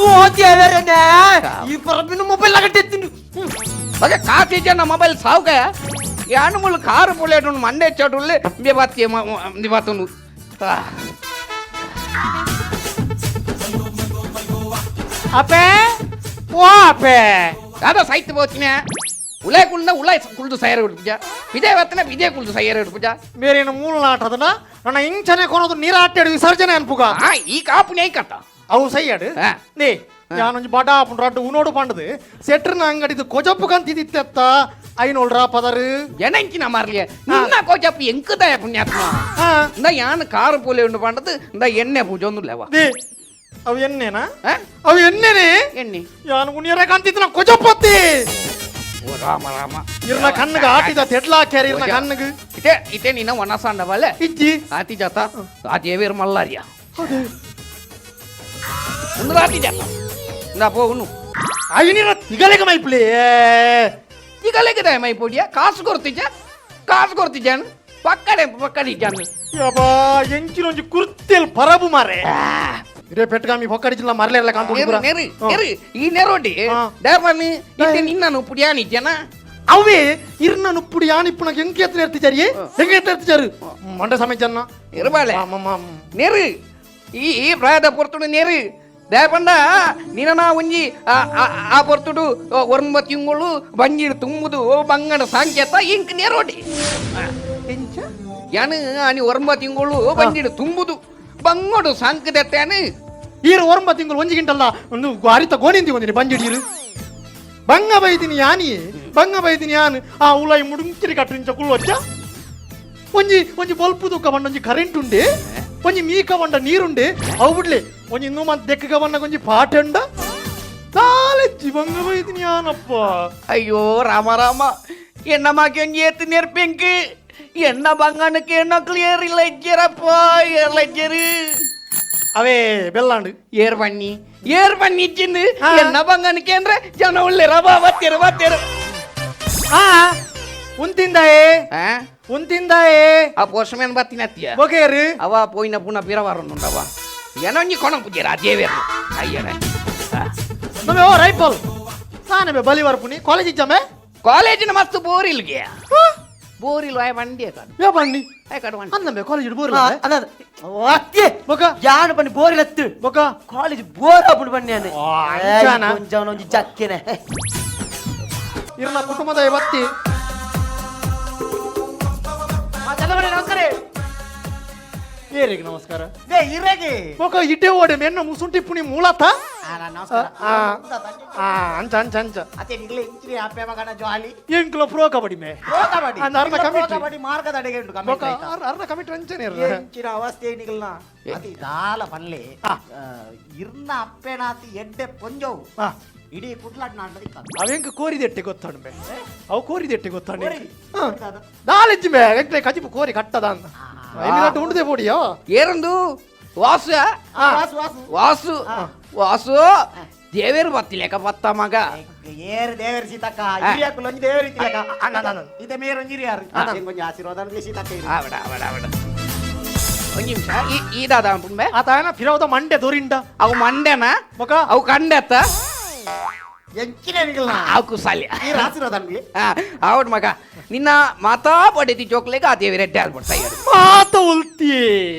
ಓ ದೇವರನೇ ಈ ಪರಬ್ಬಿನ ಮೊಬೈಲ್ ಆಗಟ್ಟೆತ್ತಿಂಡು ಬಗೆ ಕಾಸಿಜ್ಜ ಮೊಬೈಲ್ ಸಾವುಕ ಯಾನು ಕಾರು ಪುಲೇಟು ಮಂಡೆ ಚೋಟುಲ್ಲೆ ಬತ್ತಿ ಬತ್ತುನು ಅಪ್ಪೆ ಓ ಅಪ್ಪೆ ದಾದಾ ಸಾಹಿತ್ಯ ಬೋಚಿನ ಉಳೈ ಕುಳ್ದ ಉಳೈ ಕುಳ್ದು ಸೈಯರ್ ಉಡ್ಪುಜ ವಿಜಯ ವತ್ತನ ವಿಜಯ ಕುಳ್ದು ಸೈಯರ್ ಉಡ್ಪುಜ ಬೇರೆ ಮೂಲ ನಾಟದನ ನನ್ನ ಇಂಚನೆ ಕೊನೋದು ನೀರ ಆಟ್ಯಾಡು ವಿಸರ್ಜನೆ ಅನ್ಪುಗ ಈ ಕಾಪು ನೇ ಕಟ್ಟ ಅವು ಸೈಯಾಡು ನೇ ಯಾನೊಂಜಿ ಬಡ ಆಪುಂಡು ರಡ್ಡು ಉನೋಡು ಪಂಡದು ಸೆಟ್ರನ ಅಂಗಡಿದು ಕೊಜಪ್ಪು ಕಂತಿದಿತ್ತೆತ್ತ ಐನೋಳ್ರ ಪದರು ಎನಂಚಿನ ಮಾರ್ಲಿಯ ನಿನ್ನ ಕೊಜಪ್ಪು ಎಂಕುದಾಯ ಪುಣ್ಯಾತ್ಮ ಇಂದ ಯಾನ್ ಕಾರು ಪೋಲೆ ಉಂಡು ಪಂಡದು ಇಂದ ಎಣ್ಣೆ ಪೂಜೆ ಒಂದು ಲೇವ ಅವು ಎಣ್ಣೆನಾ ಅವು ಎಣ್ಣೆನೆ ಎಣ್ಣೆ ಯಾನು ಉನಿಯರ ಕಂತಿತ್ತಿನ ಕೊಜಪ್ಪತ್ತಿ ಓ ರಾಮ ರಾಮ ಇರ್ನ ಕಣ್ಣಿಗೆ ಆಟಿದ ತೆಡ್ಲಾ ಕ್ಯಾರಿ ಇರ್ನ ಕಣ್ಣಿಗೆ ಇತೆ ಇತೆ ನಿನ್ನ ಒಣಸಾಂಡ ಬಲ್ಲೆ ಇಜ್ಜಿ ಆತಿ ಜಾತ ಆ ದೇವೇರ್ ಮಲ್ಲಾರಿಯ ಒಂದು ಆತಿ ಜಾತ ಇಂದ ಪೋಗುನು ಐನಿರ ತಿಗಲೆಗ ಮೈಪ್ಲಿ ತಿಗಲೆಗದ ಮೈಪೊಡಿಯ ಕಾಸು ಕೊರ್ತಿಜ ಕಾಸು ಕೊರ್ತಿಜಾನು ಪಕ್ಕಡೆ ಪಕ್ಕಡೆ ಇಜ್ಜಾನು ಯಬ್ಬಾ ಎಂಚಿನೊಂಜಿ ಕುರ್ತೆಲ್ ಪರಬು ಮಾರೆ ಇರೇ ಪೆಟ್ಗಾಮಿ ಪೊಕ್ಕಡಿ ಜಿಲ್ಲಾ ಮರಲೇರಲ್ಲ ಕಾಂತು ನೆರು ನೆರು ಈ ನೆರೋಡಿ ಡೇಮನ್ ಇತ್ತೆ ನಿನ್ನನು ಪುಡಿಯಾನಿ ಜನ ಅವೇ ಇರ್ನನು ಪುಡಿಯಾನಿ ಪುನಗ ಎಂಕೆ ಎತ್ತ ನೆರ್ತಿಚಾರಿ ಎಂಕೆ ಎತ್ತ ನೆರ್ತಿಚಾರು ಮಂಡ ಸಮಯ ಜನ ಇರಬಾಲೆ ನೆರು ಈ ಈ ಪ್ರಾಯದ ಪೊರ್ತುಡು ನೆರು ದೇಪಂಡ ನಿನ್ನ ಒಂಜಿ ಆ ಪೊರ್ತುಡು ಒರ್ಂಬ ತಿಂಗಳು ಬಂಜಿಡ್ ತುಂಬುದು ಬಂಗಡ ಸಾಂಕೇತ ಇಂಕ್ ನೇರೋಡಿ ಯಾನು ಆನಿ ಒರ್ಂಬ ತಿಂಗಳು ಬಂಜಿಡ್ ತುಂಬುದು ಬಂಗಡು ಸಾಂಕದೆತ್ತಾನು ಈರು ಒರ್ಂಬ ತಿಂಗಳು ಒಂಜಿ ಗಿಂಟಲ್ಲ ಒಂದು ಅರಿತ ಗೋಣಿಂದಿ ಒಂದಿನಿ ಬಂಜಿಡೀರು ಬಂಗ ಬೈದಿನಿ ಯಾನಿ ಬಂಗ ಬೈದಿನಿ ಯಾನು ಆ ಉಲಾಯಿ ಮುಡುಂಕಿರಿ ಕಟ್ಟಿಂಚ ಕುಳ್ಳೊಚ್ಚ ಒಂಜಿ ಒಂಜಿ ಬೊಲ್ಪು ದುಕ್ಕ ಬಂಡ ಒಂಜಿ ಕರೆಂಟ್ ಉಂಡೆ ಒಂಜಿ ಮೀಕ ಬಂಡ ನೀರುಂಡೆ ಅವು ಬಿಡ್ಲಿ ಒಂಜಿ ಇನ್ನೂ ಮಂತ್ ದೆಕ್ಕಗ ಬಣ್ಣ ಒಂಜಿ ಪಾಠ ಉಂಡ ತಾಲೆಜ್ಜಿ ಬಂಗ ಬೈದಿನಿ ಯಾನಪ್ಪ. ಅಯ್ಯೋ ರಾಮ ರಾಮ ಎನ್ನ ಮಾಕೆ ಏತ್ ನೆರ್ಪೆಂಕ್ ಎನ್ನ ಬಂಗನಕ್ಕೆ ಎನ್ನ ಕ್ಲಿಯರ್ ಇಲ್ಲ ಇಜ್ಜರಪ್ಪ ಏರ್ಲ ಇಜ್ಜರು ಅವೇ ಬೆಲ್ಲಾಂಡು ಏರ್ ಬನ್ನಿ ಏರ್ ಬನ್ನಿ ಇಜ್ಜಿಂದು ಎನ್ನ ಬಂಗನಕ್ಕೆ ಅಂದ್ರೆ ಜನ ಉಳ್ಳೇರ ಬಾ ಬತ್ತೀರ ಬತ್ತೀರ ಉಂತಿಂದಾಯೇ ಉಂತಿಂದಾಯೇ ಆ ಪೋಸ್ಟ್ ಮ್ಯಾನ್ ಬತ್ತೀನಿ ಅತ್ತಿಯ ಬೊಗೇರು ಅವ ಪೋಯಿನ ಪುನಃ ಪಿರವಾರನ್ನುಂಡವ ಏನೊಂಜಿ ಕೊಣ ಪೂಜೆರ ದೇವೇರು ಅಯ್ಯನ ನಮ್ಮೆ ಓ ರೈಫಲ್ ಸಾನೆ ಬೆ ಬಲಿ ವರ್ಪುನಿ ಕಾಲೇಜ್ ಇಜ್ಜಮೆ ಕಾಲೇಜಿನ ಮಸ್ತ್ ಬೋರಿಲ್ಗೆ ಬೋರಿಲ್ ಆಯ್ ಬಂಡಿ ಯಾ ಬಂಡಿ ಆಯ್ ಕಡು ಬಂಡಿ ಅನ್ನಮೆ ಕಾಲೇಜ್ ಬೋರಿಲ್ ಅಲ್ಲ ಅತ್ತೆ ಬೊಕ ಯಾನು ಬನ್ನಿ ಬೋರಿಲ್ ಅತ್ತು ಬೊಕ ಕಾಲೇಜ್ ಬೋರ್ ಆಪುಂಡು ಬನ್ನಿ ಅನ್ನ ಅಂಚಾನ? ಒಂಜಾನ ಒಂಜಿ ಜಕ್ಕೆನೆ ಇರ್ನ ಕುಟುಂಬದ ಬತ್ತಿ ನಮಸ್ಕಾರ ಏರಿಗೆ ನಮಸ್ಕಾರ ಇರೇಗೆ ಬೊಕ ಇಟೆ ಓಡೆ ಮೆನ್ನ ಮುಸುಂಟಿ ಪುಣಿ ಮೂಲತ ಅಂಚ ಅಂಚ ಅಂಚ ಅತ್ತೆ ನಿಗ್ಲೆ ಇಂಚಿನಿ ಅಪ್ಪೆ ಮಗನ ಜಾಲಿ ಎಂಕ್ಲ ಪ್ರೋ ಕಬಡ್ಡಿ ಮೇ ಪ್ರೋ ಕಬಡ್ಡಿ ಅಂದ ಅರ್ಧ ನಿಗ್ಲ ಪ್ರೋ ಕಮಿಟಿ ಕಬಡ್ಡಿ ಮಾರ್ಗದ ಅಡೆಗೆ ಉಂಟು ಬೊಕ ಕಮಿಟಿ ಅರ್ಧ ಕಮಿಟಿ ಅಂಚನೆ ಇರ್ರ ಎಂಚಿನ ಅವಸ್ಥೆ ನಿಗಲ್ನ ಅತಿ ದಾಲ ಪನ್ಲೆ ಇರ್ನ ಅಪ್ಪೆನಾತಿ ಎಡ್ಡೆ ಪೊಂಜವು ಇಡೀ ಕುಡ್ಲಾಡ್ ನಾಟದ ಅವೆಂಕ ಕೋರಿದೆಟ್ಟೆ ಗೊತ್ತಾಣ್ ಬೆ ಅವು ಕೋರಿದೆಟ್ಟೆ ಗೊತ್ತಾಣ್ ದಾಲೆಜ್ಜಿ ಮೇ ಎಂಕ್ಲೆ ಕಜಿಪು ಕೋರಿ ಕಟ್ಟದ ಅಂತ ಎಲ್ಲಿ ಉಂಡದೆ ಪೋಡಿಯೋ ಏರಂದು ವಾಸು ವಾಸು ವಾಸು ವಾಸು ದೇವೇರು ಬತ್ತಿಲೇಕ ಬತ್ತ ಮಗ ಏರು ದೇವೇರು ಸೀತಕ್ಕ ಹಿರಿಯಾಕುಲು ಒಂಜಿ ದೇವೇರು ಇತ್ತಿಲೇಕ ಇತ್ತೆ ಮೇರು ಒಂಜಿ ಹಿರಿಯಾರು ಒಂಜಿ ಆಶೀರ್ವಾದ ಸೀತಕ್ಕ ಆವಡ ಆವಡ ಆವಡ ಒಂಜಿ ನಿಮಿಷ ಈ ದಾದ ಅನ್ಪುಂಬೆ ಆತಾಯನ ಫಿರೌದ ಮಂಡೆ ದೊರಿಂಡ ಅವು ಮಂಡೆನ ಬೊಕ ಅವು ಕಂಡೆತ್ತ ಎಂಚಿನ ನಿಗಲ್ನ ಅವು ಕುಸಾಲಿ ಈ ಆಶೀರ್ವಾದ ಅನ್ಲಿ ಆವಡ್ ಮಗ ನಿನ್ನ ಮಾತಾ ಪಡೆದಿ ಜೋಕ್ಲೆಗ ಆ ದೇವಿ ರೆಡ್ಡಿ ಆಲ್ಬಿಡ್ತಾ ಮಾತ ಉಲ್ತಿ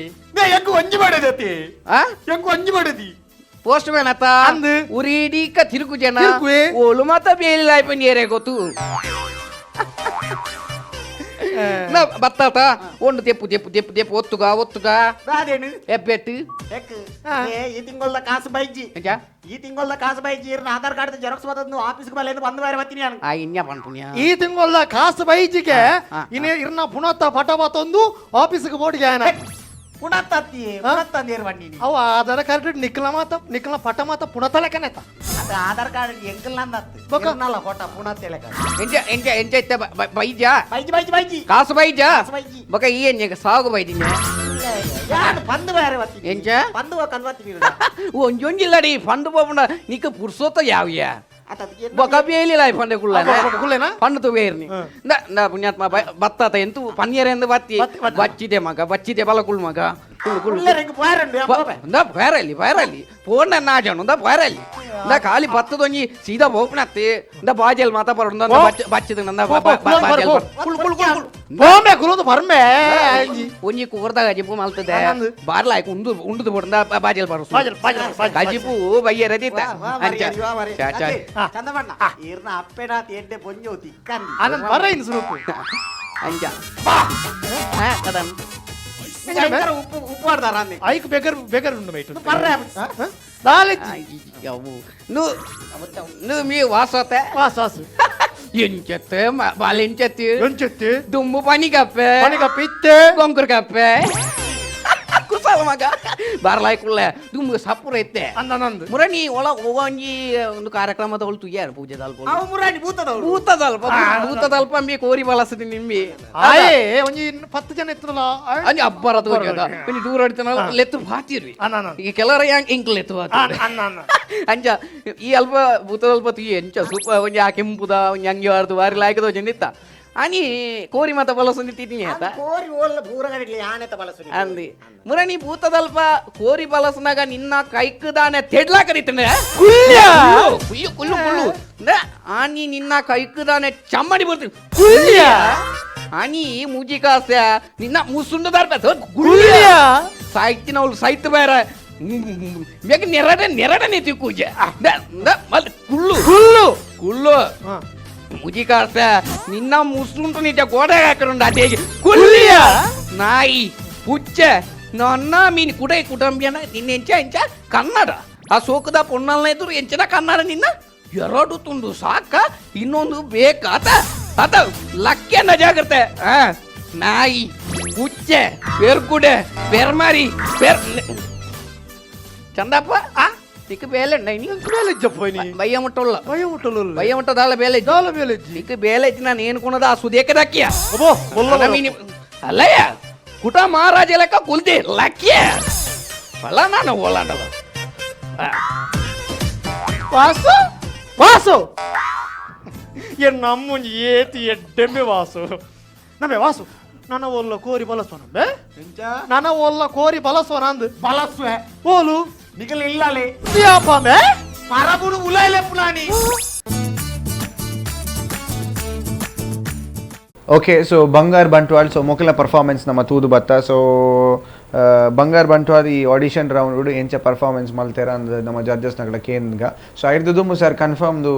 ಎಂಕು ಒಂಜಿ ಮಾಡದತಿ ಎಂಕು ಒಂಜಿ ಮಾಡದಿ ಪೋಸ್ಟ್ ಮ್ಯಾನ್ ಅತ್ತ ಅಂದು ಉರಿಡೀಕ ತಿರುಗು ಜನ ತಿರುಗುವೆ. ಓಲು ಮಾತ ಬೇಲಿ ಆಯ್ಪನ್ ಏರೆ ಗೊತ್ತು ನಾ ಬತ್ತಾತ ಒಂದು ತೆಪ್ಪು ತೆಪ್ಪು ತೆಪ್ಪು ತೆಪ್ಪು ಒತ್ತುಗ ಒತ್ತುಗ ದಾದೇನು ಎಬ್ಬೆಟ್ಟು ಎಕ್ ಏ ಈ ತಿಂಗಳ ಕಾಸು ಬೈಜಿ ಈ ತಿಂಗಳ ಕಾಸು ಬೈಜಿ ಇರ್ನ ಆಧಾರ್ ಕಾರ್ಡ್ ಜೆರಾಕ್ಸ್ ಬತ್ತದ ಆಫೀಸ್ಗೆ ಬಲ್ಲೇನು ಬಂದು ಬೇರೆ ಬತ್ತೀನಿ ನಾನು ಆ ಇನ್ಯಾ ಪನ್ಪುಣ್ಯ ಈ ತಿಂಗಳ ಕಾಸು ಬೈಜಿಗೆ ಇನೇ ಇರ್ನ ಪುನತ್ತ ಪಟ ಬತ್ತೊಂದು ಆಫೀಸ್ಗೆ ಬೋರ್ಡ್ಗೆ ಆಯನ ಪುಣತ್ತತ್ತಿ ಪುಣತ್ತಂದೇರು ಬನ್ನಿ ಅವ ಆಧಾರ್ ಕಾರ್ಡ್ ನಿಕ್ಲ ಮಾತ ನಿಕ್ಲ ಪಟ ಮಾತ ಪುಣತಲೆಕನೇತ ಅದು ಆಧಾರ್ ಕಾರ್ಡ್ ಎಂಕಲ್ ನಂದತ್ತು ಎಂಕಲ್ನಲ್ಲ ಫೋಟೋ ಪುಣತ್ತಲೆಕ ಎಂಜ ಎಂಜ ಎಂಜ ಇತ್ತ ಬೈಜಾ ಬೈಜಿ ಬೈಜಿ ಬೈಜಿ ಕಾಸು ಬೈಜಾ ಕಾಸು ಬೈಜಿ. ಬೊಕ ಈ ಎಂಜ ಸಾಗು ಬೈದಿನ ಯಾನು ಬಂದು ಬೇರೆ ಬತ್ತೀನಿ ಎಂಜ ಬಂದು ಕಂದು ಬತ್ತೀನಿ ಒಂಜೊಂಜಿಲ್ಲಡಿ ಫಂಡ್ ಪೋಪುಂಡ ನಿಕ್ಕ ಪುರ್ಸೋತ ಯಾವ್ಯ ಬೊಕ ಬೇಲಿಲ್ಲ ಫಂಡೆ ಕುಳ್ಳನೆ ಕುಳ್ಳೇನಾ? ಫಂಡ್ ತುವೇರ್ನಿ ನಾ ಪುಣ್ಯಾತ್ಮ ಬತ್ತಾತ ಎಂತು ಪನ್ನಿಯರ್ ಎಂದು ಬತ್ತಿ ಬಚ್ಚಿದೆ ಮಗ ಬಚ್ಚಿದೆ ಬಲ ಕುಳ್ ಮಗ ಕುಳ್ಳು ಕುಳ್ಳು ಇಂದ ಬೇರಲ್ಲಿ ಬೇರಲ್ಲಿ ಫೋನ್ ನಾಜನು ಇಂದ ಬೇರಲ್ಲಿ ಇಂದ ಖಾಲಿ ಬತ್ತದೊಂಜಿ ಸೀದಾ ಹೋಗ್ನತ್ತಿ ಇಂದ ಬಾಜಲ್ ಮಾತಾ ಬರೋಣ ಬಚ್ಚಿದ ನಂದ ಬಾಜಲ್ ಕುಳ್ ಕುಳ್ ಕುಳ್ ಬಾಂಬೆ ಕುಲೋದು ಬರ್ಮೆ ಒಂಜಿ ಕೂರ್ದ ಗಜಿಪು ಮಲ್ತದೆ ಬಾರ್ಲ ಆಯ್ಕು ಉಂಡು ಉಂಡುದು ಬೋಡ ಬಾಜಲ್ ಬರೋ ಬಾಜಲ್, ಬಾಜಲ್, ಬಾಜಲ್. ಗಜಿಪು ಬಯ್ಯರ ದಿತ್ತ ಅಂಚ ಚಾ ಚಾ ಚಂದಬಣ್ಣ ಇರ್ನ ಅಪ್ಪೆನಾತಿ ಎಡ್ಡೆ ಪೊಂಜೋ ತಿಕ್ಕಂದಿ ಆನಂದ್ ಬರ ಇನ್ ಸುರುಕು ಅಂಚ ಕದನ್ ಉಪ್ಪು ಉಪ್ಪು ಆಡ್ದಾರ ಅಂದೆ ಐಕ್ ಬೇಕರ್ ಬೇಕರ್ ಉಂಡು ಮೈಟು ಬರ್ರೆ ದಾಲೆಜ್ಜಿ ನು ಮೀ ವಾಸತೆ ವಾಸ ವಾಸು ಎಂಚತ್ತೆ ಬಾಲೆಂಚತ್ತಿ ಎಂಚತ್ತಿ ದುಂಬು ಪನಿ ಕಪ್ಪೆ ಪನಿ ಕಪ್ಪೆ ಇತ್ತೆ ಗೊಂಕುರ್ ಕಪ್ಪೆ ಕುಸಾಲ ಮಗ ಬಾರ್ಲಾಯ್ ಕುಳ್ಳೆ ದುಂಬು ಸಪುರ ಇತ್ತೆ ಅಂದ ಮುರಣಿ ಒಳ ಒಂಜಿ ಒಂದು ಕಾರ್ಯಕ್ರಮದ ಒಳ ತುಯ್ಯಾರ ಪೂಜೆ ದಲ್ಪ ಅವು ಮುರಾಣಿ ಭೂತದವ್ರು ಭೂತದಲ್ಪ ಭೂತದಲ್ಪ ಅಂಬಿ ಕೋರಿ ಬಳಸದಿ ನಿಂಬಿ ಆಯೇ ಒಂಜಿ 10 ಜನ ಇತ್ತಲ್ಲ ಅಂಜಿ ಅಬ್ಬರ ತೋಜದ ಒಂಜಿ ದೂರ ಹೊಡಿತನ ಲೆತ್ತು ಬಾತಿರ್ವಿ ಈಗ ಕೆಲವರ ಯಾಂಗ್ ಇಂಕ್ ಲೆತ್ತು ಬಾತಿರ್ವಿ ಅಂಚ ಈ ಅಲ್ಪ ಭೂತದಲ್ಪ ತುಯ್ಯ ಎಂಚ ಸೂಪ ಒಂಜಿ ಆ ಕೆಂಪುದ ಒಂಜಿ ಅಂಗಿ ವಾರ್ದು ವಾರಿ ಲಾಯ್ಕದ ಒಂಜಿ ನಿತ್ತ ಅನಿ ಕೋರಿ ಮಾತ ಬಳಸೊಂದು ತಿದ್ದೀನಿ ಆತ ಕೋರಿ ಓಲ್ಲ ಬೂರಗಡಿಲಿ ಆನೆತ ಬಳಸು ಅಂದಿ ಮುರಣಿ ಭೂತದಲ್ಪ ಕೋರಿ ಬಳಸನಾಗ ನಿನ್ನ ಕೈಕುದಾನೆ ತೆಡ್ಲಾಕ ನಿತ್ತಂಡೆ ಕುಯ್ಯು ಕುಲ್ಲು ಕುಲ್ಲು ಆನಿ ನಿನ್ನ ಕೈಕುದಾನೆ ಚಮ್ಮಡಿ ಬರ್ತೀನಿ ಕುಲ್ಯ ಆನಿ ಮುಜಿ ಕಾಸ ನಿನ್ನ ಮುಸುಂಡು ದರ್ಪ ಗುಳ್ಯ ಸಾಯ್ತಿನ ಅವಳು ಸಾಯ್ತು ಬೇರೆ ಮೇಗ ನೆರಡ ನೆರಡನೆ ತಿಕ್ಕುಜೆ ಕುಳ್ಳು ಕುಳ್ಳು ಕುಳ್ಳು ಮುಜಿಕಾಸ ನಿನ್ನ ಮುಸುಂಟು ನಿಜ ಗೋಡೆ ಹಾಕರುಂಡ ಅದೇ ಕುಳ್ಳಿಯ ನಾಯಿ ಪುಚ್ಚ ನನ್ನ ಮೀನು ಕುಡೈ ಕುಟುಂಬಿಯನ ನಿನ್ನ ಎಂಚ ಎಂಚ ಕನ್ನಡ ಆ ಸೋಕದ ಪೊನ್ನಲ್ನ ಎದುರು ಎಂಚಿನ ಕನ್ನಡ ನಿನ್ನ ಎರಡು ತುಂಡು ಸಾಕ ಇನ್ನೊಂದು ಬೇಕಾತ ಆತ ಲಕ್ಕೆನ ಜಾಗ್ರತೆ ಆ ನಾಯಿ ಪುಚ್ಚೆ ಪೆರ್ಕುಡೆ ಪೆರ್ಮಾರಿ ಪೆರ್ ಚಂದಪ್ಪ ಆ ನಿಕ್ ಬೇಲೆ ಬೇಲೆ ಜಪ್ಪ ನೀ ಬಯ್ಯ ಮುಟ್ಟುಳ್ಳ ಬಯ್ಯ ಮುಟ್ಟುಳ್ಳ ಬಯ್ಯ ಮುಟ್ಟ ದಾಲ ಬೇಲೆ ದಾಲ ಬೇಲೆ ನಿಕ್ ಬೇಲೆ ನಾನು ಏನ್ಕೊಳದ ಆ ಸುದೇಕದಾಕಿಯ ಅಬ್ಬೋ ಅಲ್ಲಯ್ಯ ಕುಟ ಮಹಾರಾಜ ಲೆಕ್ಕ ಕುಲ್ದಿ ಲಕ್ಕಿಯ ಬಲ್ಲ ನಾನು ಓಲಾಂಡವ ವಾಸು ವಾಸು ಎನ್ ನಮ್ಮುಂಜಿ ಏತಿ ಎಡ್ಡೆಂಬೆ ವಾಸು ನಮ್ಮೆ ವಾಸು ನನ್ನ ಒಲ್ಲ ಕೋರಿ ಬಲಸ್ವ ನಂಬೆ ನನ್ನ ಒಲ್ಲ ಕೋರಿ ಬಲಸ್ವ ನಂದು ಬಲಸ್ವೆ ಓಲು ನಿಗಲ ಇಲ್ಲಲೆ ಯಾಪಮೆ ಪರಬುಡು ಉಲೈಲೆ ಪುಲಾನಿ. Okay so Bangar Bantwal so ಮೊಕಲ performance ನಮ್ಮ ತೂದು ಬತ್ತ ಸೊ ಬಂಗಾರ್ ಬಂಟ್ವಾಲ್ ಈ ಆಡಿಷನ್ ರೌಂಡ್ ಎಂಚ ಪರ್ಫಾರ್ಮೆನ್ಸ್ ಮಲ್ತೇರ ಅಂದ್ ನಮ್ಮ ಜಡ್ಜಸ್ ನಗಲ ಕೇಂದ್ರ ಸೊ ಐರ್ದು ಸರ್ ಕನ್ಫರ್ಮ್ದು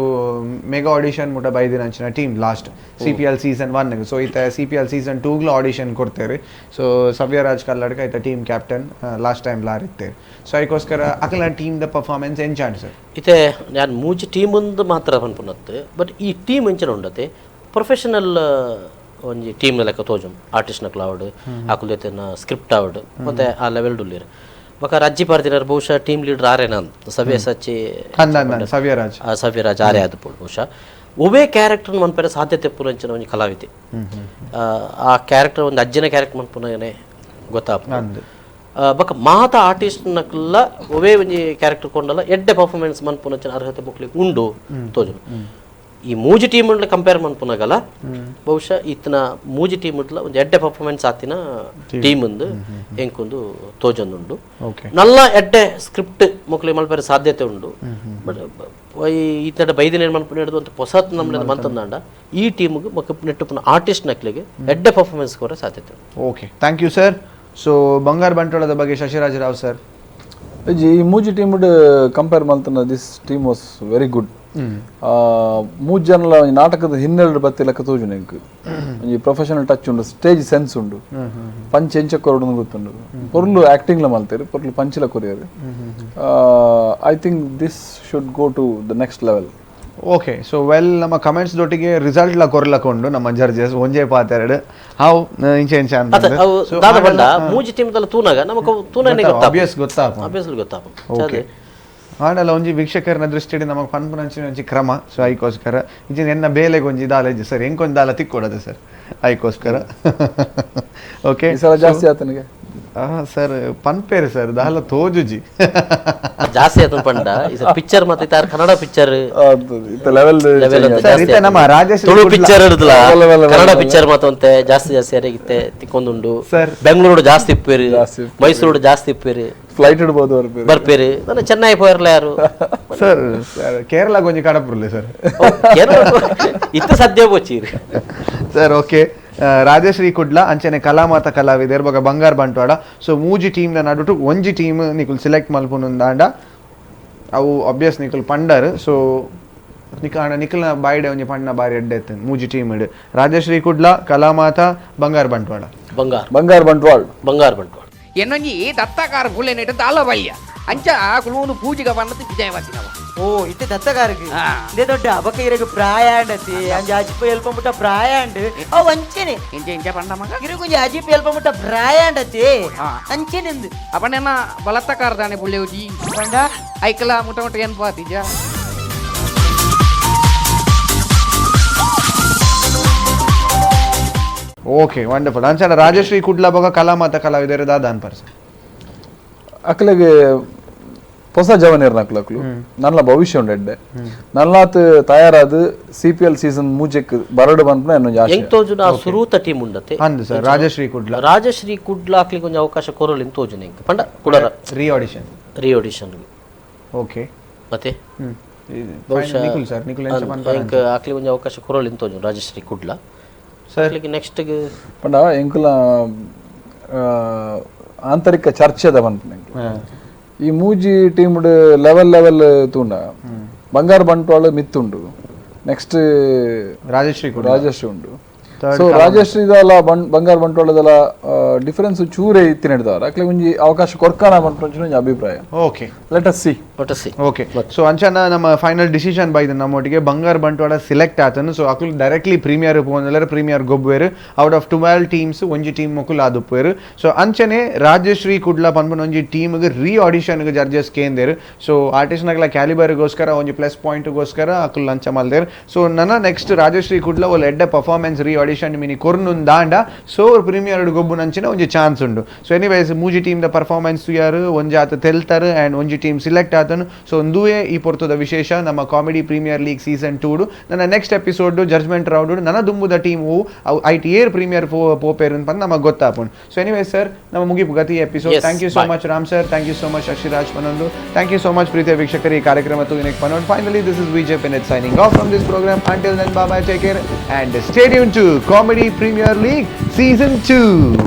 ಮೆಗಾ ಆಡಿಷನ್ ಮುಟ ಬೈದಿನ ಅಂಚಿನ team last C P L season 1 so ಈತ C P L season 2 audition ಕೊಡ್ತೇವೆ ಸೊ ಸವ್ಯರಾಜ್ ಕಲ್ಲಡ್ಕ ಈತ team captain last time ಲಾರಿತ್ತೇವೆ so ಅದಕ್ಕೋಸ್ಕರ ಅಕಲ team the performance ಎಂಚಾಂಡ್ sir ಇತ್ತೆ ನಾನು ಮೂಜಿ ಟೀಮ್ ಒಂದು ಮಾತ್ರ ಪನ್ಪುನತ್ತೆ ಬಟ್ ಈ ಟೀಮ್ ಎಂಚನ ಉಂಡತೆ ಪ್ರೊಫೆಷನಲ್ ಒಂಜಿ ಟೀಮ್ ಲೆಕ್ಕ ತೋಜುಂ ಆರ್ಟಿಸ್ಟ್ನ ಕ್ಲೌಡ್ ಆಕುಲ್ ಸ್ಕ್ರಿಪ್ಟ್ ಆವಡ್ ಮತ್ತೆ ಆ ಲೆವೆಲ್ ಡುಲ್ಲಿರ್ ಬೊಕ ರಜ್ಜಿ ಪಾರ್ದಿನರ್ ಬಹುಶಃ ಟೀಮ್ ಲೀಡರ್ ಆರೇನ ಸವ್ಯ ಸಚ್ಚಿ ಸವ್ಯರಾಜ್ ಸವ್ಯರಾಜ್ ಆರೇ ಆದ ಬಹುಶಃ ಒವೇ ಕ್ಯಾರೆಕ್ಟರ್ ಮನ್ಪೆರೆ ಸಾಧ್ಯತೆ ಪೂರಂಚಿನ ಒಂಜಿ ಕಲಾವಿದೆ ಆ ಕ್ಯಾರೆಕ್ಟರ್ ಒಂದು ಅಜ್ಜಿನ ಕ್ಯಾರೆಕ್ಟರ್ ಮನ್ಪುನಗನೆ ಗೊತ್ತಾಪ ಬೊಕ ಮಾತ ಆರ್ಟಿಸ್ಟ್ ನಕಲ್ಲ ಒವೇ ಒಂಜಿ ಕ್ಯಾರೆಕ್ಟರ್ ಕೊಂಡಲ್ಲ ಎಡ್ಡೆ ಪರ್ಫಾರ್ಮೆನ್ಸ್ ಮನ್ಪುನಂಚಿನ ಅರ್ಹತೆ ಮುಕ್ಲಿಗೆ ಉಂಡು ತೋಜುನು. ಈ ಮೂಜಿ ಟೀಮ್ ಕಂಪೇರ್ ಮನ್ಪುನಾಗಲ್ಲ ಬಹುಶಃ ಇತ್ತನ ಮೂಜಿ ಟೀಮ್ ಒಂದು ಎಡ್ಡೆ ಪರ್ಫಾರ್ಮೆನ್ಸ್ ಆತಿನ ಟೀಮ್ ಒಂದು ಎಂಕೊಂದು ತೋಜೊಂದುಂಡು. ನಲ್ಲ ಎಡ್ಡೆ ಸ್ಕ್ರಿಪ್ಟ್ ಮೊಕ್ಲಿ ಮಲ್ಪೆರೆ ಸಾಧ್ಯತೆ ಉಂಡು. ಬಟ್ ಈತನ ಬೈದಿನ ಮನ್ಪುನ ಹಿಡಿದು ಅಂತ ಹೊಸತ್ ನಮ್ಮಲ್ಲಿ ಮಂತಂದಾಂಡ ಈ ಟೀಮ್ಗೆ ಮೊಕ್ಕ ನೆಟ್ಟುಪುನ ಆರ್ಟಿಸ್ಟ್ ನಕ್ಲಿಗೆ ಎಡ್ಡೆ ಪರ್ಫಾರ್ಮೆನ್ಸ್ ಕೊರ ಸಾಧ್ಯತೆ ಉಂಡು. Okay, thank you sir. So Bangar ಬಂಟ್ವಾಳದ ಬಗ್ಗೆ ಶಶಿರಾಜ್ ರಾವ್ ಸರ್. ಈ ಮೂಜಿ ಟೀಮ್ ಕಂಪೇರ್ ಮಲ್ತನ this team was very good. ಮೂಜು ಜನಲ ನಾಟಕದ ಹಿನ್ನೆಲೆ ಬತ್ತಿ ಲೆಕ್ಕ ತೋಜುನ ಎಂಕ್ ಒಂಜಿ ಪ್ರೊಫೆಷನಲ್ ಟಚ್ ಉಂಡು, ಸ್ಟೇಜ್ ಸೆನ್ಸ್ ಉಂಡು, ಪಂಚ್ ಎಂಚ ಕೊರಡು ಗೊತ್ತುಂಡು, ಪೊರ್ಲು ಆಕ್ಟಿಂಗ್ಲ ಮಲ್ತೇರು, ಪೊರ್ಲು ಪಂಚ್ಲ ಕೊರಿಯರು. I think this should go to the next level. Okay, so well ನಮ್ಮ ಕಮೆಂಟ್ಸ್ ದೊಟ್ಟಿಗೆ ರಿಸಲ್ಟ್ ಲ ಕೊರ್ಲಕೊಂಡು ನಮ್ಮ ಜಡ್ಜಸ್ ಒಂಜೇ ಪಾತೆರಡು how ಇಂಚೆ ಇಂಚೆ ಅಂತ ದಾದ ಬಂಡ ಮೂಜಿ ಟೀಮ್ ದಲ್ಲ ತೂನಾಗ ನಮಕ ತೂನನೆ ಗೊತ್ತಾಪ ಆಬ್ವಿಯಸ್ ಗೊತ್ತಾಪ ಆಬ್ವಿಯಸ್ಲಿ ಗೊತ್ತಾಪ. ಓಕೆ, ಆಂಡಲ ಒಂಜಿ ವೀಕ್ಷಕರನ ದೃಷ್ಟಿಡ್ ನಮಗೆ ಪನ್ಪುನಂಚಿನ ಒಂಜಿ ಕ್ರಮ. ಸೊ ಐಕೋಸ್ಕರ ಇಂಚಿನ ಎನ್ನ ಬೇಲೆಗೆ ಒಂಜಿ ದಾಲ ಇಜ್ಜಿ ಸರ್, ಎಂಕೊಂಜಿ ದಾಲ ತಿಕ್ಕೊಡದೆ ಸರ್ ಐಕೋಸ್ಕರ. ಓಕೆ, ಈ ಸಲ ಜಾಸ್ತಿ ಆತನಿಗೆ ಸರ್ ಪನ್ಪೇರು ಸರ್ ದಾಲ ತೋಜುಜಿ ಜಾಸ್ತಿ ಆತನ ಪಂಡ ಈ ಸರ್ ಪಿಕ್ಚರ್ ಮತ್ತೆ ಇತಾರ ಕನ್ನಡ picture level sir ಇತ್ತೆ ನಮ್ಮ ರಾಜೇಶ್ ತುಳು ಪಿಕ್ಚರ್ ಇರುದಿಲ್ಲ, ಕನ್ನಡ ಪಿಕ್ಚರ್ ಮಾತಂತೆ ಜಾಸ್ತಿ ಜಾಸ್ತಿ ಯಾರಿಗಿತ್ತೆ ತಿಕ್ಕೊಂದುಂಡು ಸರ್. ಬೆಂಗಳೂರು ಜಾಸ್ತಿ ಇಪ್ಪೇರು, ಮೈಸೂರು ಜಾಸ್ತಿ ಇಪ್ಪೇರು, ಫ್ಲೈಟ್ ಇಡ್ಬೋದು ಬರ್ಪೇರು, ನನ್ನ ಚೆನ್ನೈ ಪೋಯಿರ್ಲ ಯಾರು ಸರ್. ಸರ್ ಕೇರಳ ಕೊಂಚ ಕಡಪುರ್ಲೆ ಸರ್ ಕೇರಳ ಇತ್ತ ಸದ್ಯ ಬೋಚಿರಿ ಸರ್. ಓಕೆ, ರಾಜಶ್ರೀ ಕುಡ್ಲ ಅಂಚನೆ ಕಲಾಮಾತ ಕಲಾವಿದರ್ ಬೊಕ ಬಂಗಾರ್ ಬಂಟ್ವಾಡ. ಸೊ ಮೂಜಿ ಟೀಮ್ ದ ನಡುಟು ಒಂಜಿ ಟೀಮ್ ನಿಕುಲ್ ಸೆಲೆಕ್ಟ್ ಮಲ್ಪುನುಂದಾಂಡ ಅವು ಅಬ್ವಿಯಸ್ ನಿಕುಲ್ ಪಂಡರ್. ಸೊ ನಿಕ ನಿಕಲ್ನ ಬಾಯಿಡೆ ಒಂಜಿ ಪಂಡ ಬಾರಿ ಎಡ್ಡೆ ಇತ್ತು ಮೂಜಿ ಟೀಮ್ ಇಡು. ರಾಜಶ್ರೀ ಕುಡ್ಲ, ಕಲಾಮಾತ, ಬಂಗಾರ್ ಬಂಟ್ವಾಡ. ಬಂಗಾರ್ ಬಂಗಾರ್ ಬಂಟ್ವಾಳ್ ಬಂಗಾರ್ ಬಂಟ್ವಾಳ ಎನ್ನೊಂಜಿ ದತ್ತಕಾರ ಗುಳ್ಳೆನೇಟ ದಾಲ ಬಯ್ಯ ಅಂಚ ಕುಲೂನು ಪೂಜೆಗೆ ಬಂದದ್ದು ವಿಜಯವಾಸಿನವ. ಓ ಇತ್ತೆ ದತ್ತಕಾರಕ್ಕೆ ಇದೇ ದೊಡ್ಡ ಅಬಕ ಇರಗ ಪ್ರಾಯ ಅಂಡತಿ ಅಂಜ ಅಜಿಪ ಎಲ್ಪಂಬುಟ ಪ್ರಾಯ ಅಂಡ್ ಅವು ಅಂಚೆನೆ ಎಂಚ ಎಂಚ ಪಂಡ ಮಗ ಇರಗುಂಜ ಅಜಿಪ ಎಲ್ಪಂಬುಟ ಪ್ರಾಯ ಅಂಡತಿ ಅಂಚೆನೆಂದು ಅಪನೇನ ಬಲತ್ತಕಾರ ದಾನೆ ಪುಳ್ಳೆವುಜಿ ಪಂಡ ಐಕಲ ಮುಟ ಮುಟ ಏನ್ ಪಾತಿಜ. Okay, wonderful. ಅಂಚನ ರಾಜಶ್ರೀ ಕುಡ್ಲ ಬೊಕ ಕಲಾಮಾತ ಕಲಾವಿದರು ದಾದಾನ್ ಪರ್ಸನ್ ಅಕ್ಲೆಗೆ ಹೊಸ ಜವನೇರ್ನ ಅಕ್ಲಕ್ಲು ನನ್ನ ಭವಿಷ್ಯ ಉಂಡು ಎಡ್ಡೆ ನಲ್ಲಾತ್ ತಯಾರಾದ C P L season ಮೂಜೆಕ್ ಬರಡು ಬಂದ್ನ ಇನ್ನೊಂದು ಆಶೆ. ಎಂಕ್ ತೋಜುನ ಆ ಸುರೂತ ಟೀಮ್ ಉಂಡತೆ ಅಂದು ಸರ್ ರಾಜಶ್ರೀ ಕುಡ್ಲ. ರಾಜಶ್ರೀ ಕುಡ್ಲ ಅಕ್ಲಿಗೆ ಒಂಜಿ ಅವಕಾಶ ಕೊರಲಿನ್ ತೋಜುನ ಎಂಕ್ ಪಂಡ ಕುಡರ ರೀ ಆಡಿಷನ್ ರೀ ಆಡಿಷನ್. ಓಕೆ, ಮತ್ತೆ ಬಹುಶಃ ನಿಕುಲ್ ಸರ್, ನಿಕುಲ್ ಎಂಚ ಪನ್ಪರ ಎಂಕ್ ಅಕ್ಲಿಗೆ ಒಂಜಿ ಅವಕಾಶ ಕೊರಲಿನ್ ತೋಜುನ ರಾಜಶ್ರೀ ಕುಡ್ಲ ಸರ್. ನೆಕ್ಸ್ಟ್ ಪಂಡ ಎಂಕುಲ ಆಂತರಿಕ ಚರ್ಚೆದ ಪನ್ಪುನ ಎಂಕ್ ಈ ಮೂಜಿ ಟೀಮ್ ಲೆವೆಲ್ ಲೆವೆಲ್ ತೂಂಡ ಬಂಗಾರ ಬಂಟ್ವಾಳ ಮಿತ್ತುಂಡು. ನೆಕ್ಸ್ಟ್ ರಾಜಶ್ರೀ. ರಾಜಶ್ರೀ ಉಂಡು. ಸೊ ರಾಜಶ್ರೀದಲ ಬಂಗಾರ ಬಂಟ್ವಾಳದಲ ಡಿಫರೆನ್ಸ್ ಚೂರೇ ಇತ್ತಿನ ಅಕ್ಲೆ ಒಂಜಿ ಅವಕಾಶ ಕೊರ್ಕಾನ ಪನ್ಪುನ ಒಂಜಿ ಅಭಿಪ್ರಾಯ. Let us see. Let us see. Okay, so ಅಂಚನ ನಮ್ಮ ಫೈನಲ್ ಡಿಸಿಷನ್ ಬೈದ. ನಮ್ಮೊಟ್ಟಿಗೆ ಬಂಗಾರ ಬಂಟ್ವಾಳ ಸಿಲೆಕ್ಟ್ ಆತನು. ಸೊ ಅಕುಲು ಡೈರೆಕ್ಟ್ಲಿ ಪ್ರೀಮಿಯರ್ ಪೋಂದಲ್ಲರ ಪ್ರೀಮಿಯರ್ ಗೊಬ್ಬುವೆರ್. ಔಟ್ ಆಫ್ 12 ಟೀಮ್ಸ್ ಒಂಜಿ ಟೀಮ್ ಮೊಕುಲು ಆದುಪ್ಪುವೆರ್. ಸೊ ಅಂಚನೆ ರಾಜಶ್ರೀ ಕುಡ್ಲ ಪನ್ಪುನ ಒಂಜಿ ಟೀಮ್ಗೆ ರೀ ಆಡಿಷನ್ಗೆ ಜಡ್ಜಸ್ ಕೇಂದೇರು. ಸೊ ಆರ್ಟಿಸ್ಟ್ನಗಲ ಕ್ಯಾಲಿಬರ್ಗೋಸ್ಕರ, ಒಂಜಿ ಪ್ಲಸ್ ಪಾಯಿಂಟ್ಗೋಸ್ಕರ ಅಕುಲು ಲಂಚ ಮಲ್ದೇರ್. ಸೊ ನನ್ನ ನೆಕ್ಸ್ಟ್ ರಾಜಶ್ರೀ ಕುಡ್ಲ ಒಲ್ ಎಡ್ಡೆ ಪರ್ಫಾರ್ಮೆನ್ಸ್ ರೀ ಆಡಿಷನ್ ಮಿನಿ ಕೊರ್ನುಂದಾಂಡ, ಸೊ ಪ್ರೀಮಿಯರ್ ಗೊಬ್ಬು ನಂಚಿನ ಒಂಜಿ ಚಾನ್ಸ್ ಉಂಡು. ಸೊ ಎನಿವೇಸ್, ಮೂಜಿ ಟೀಮ್ the performance ತುಯಾರು, ಒಂಜಿ ಆತ ತೆಲ್ತಾರ್ ಆ್ಯಂಡ್ ಒಂಜಿ ಟೀಮ್ ಸಿಲೆಕ್ಟ್ ಆತನು. ಸೊ ಒಂದುವೇ ಈ ಪೊರ್ತುದ ವಿಶೇಷ ನಮ್ಮ ಕಾಮಿಡಿ ಪ್ರೀಮಿಯರ್ ಲೀಗ್ ಸೀಸನ್ 2. ನನ್ನ ನೆಕ್ಸ್ಟ್ ಎಪಿಸೋಡ್ ಜಡ್ಜ್ಮೆಂಟ್ ರೌಂಡ್. ನನ್ನ ದುಂಬುದ ಟೀಮ್ ಐಟ್ ಏರ್ ಪ್ರೀಮಿಯರ್ ಪೋಪೇರ್ ಅಂತ ನಮಗೆ ಗೊತ್ತಾಪುಂಡು. ಸೊ ಎನಿವೇ ಸರ್, ನಮ್ಮ ಮುಗಿಪು ಗತಿ episode. Thank you so Bye. Much Ram sir, thank you so much Akshiraj ಪನೊಂದು. Thank you so much ಪ್ರೀತಿಯ ವೀಕ್ಷಕರು, ಈ ಕಾರ್ಯಕ್ರಮ ತೂಯಿನೆಕ್ ಪನೊಂದು. Finally, this is Vijay Pinet signing off from this program. Until then, bye, take care and stay tuned to Comedy Premier League Season 2.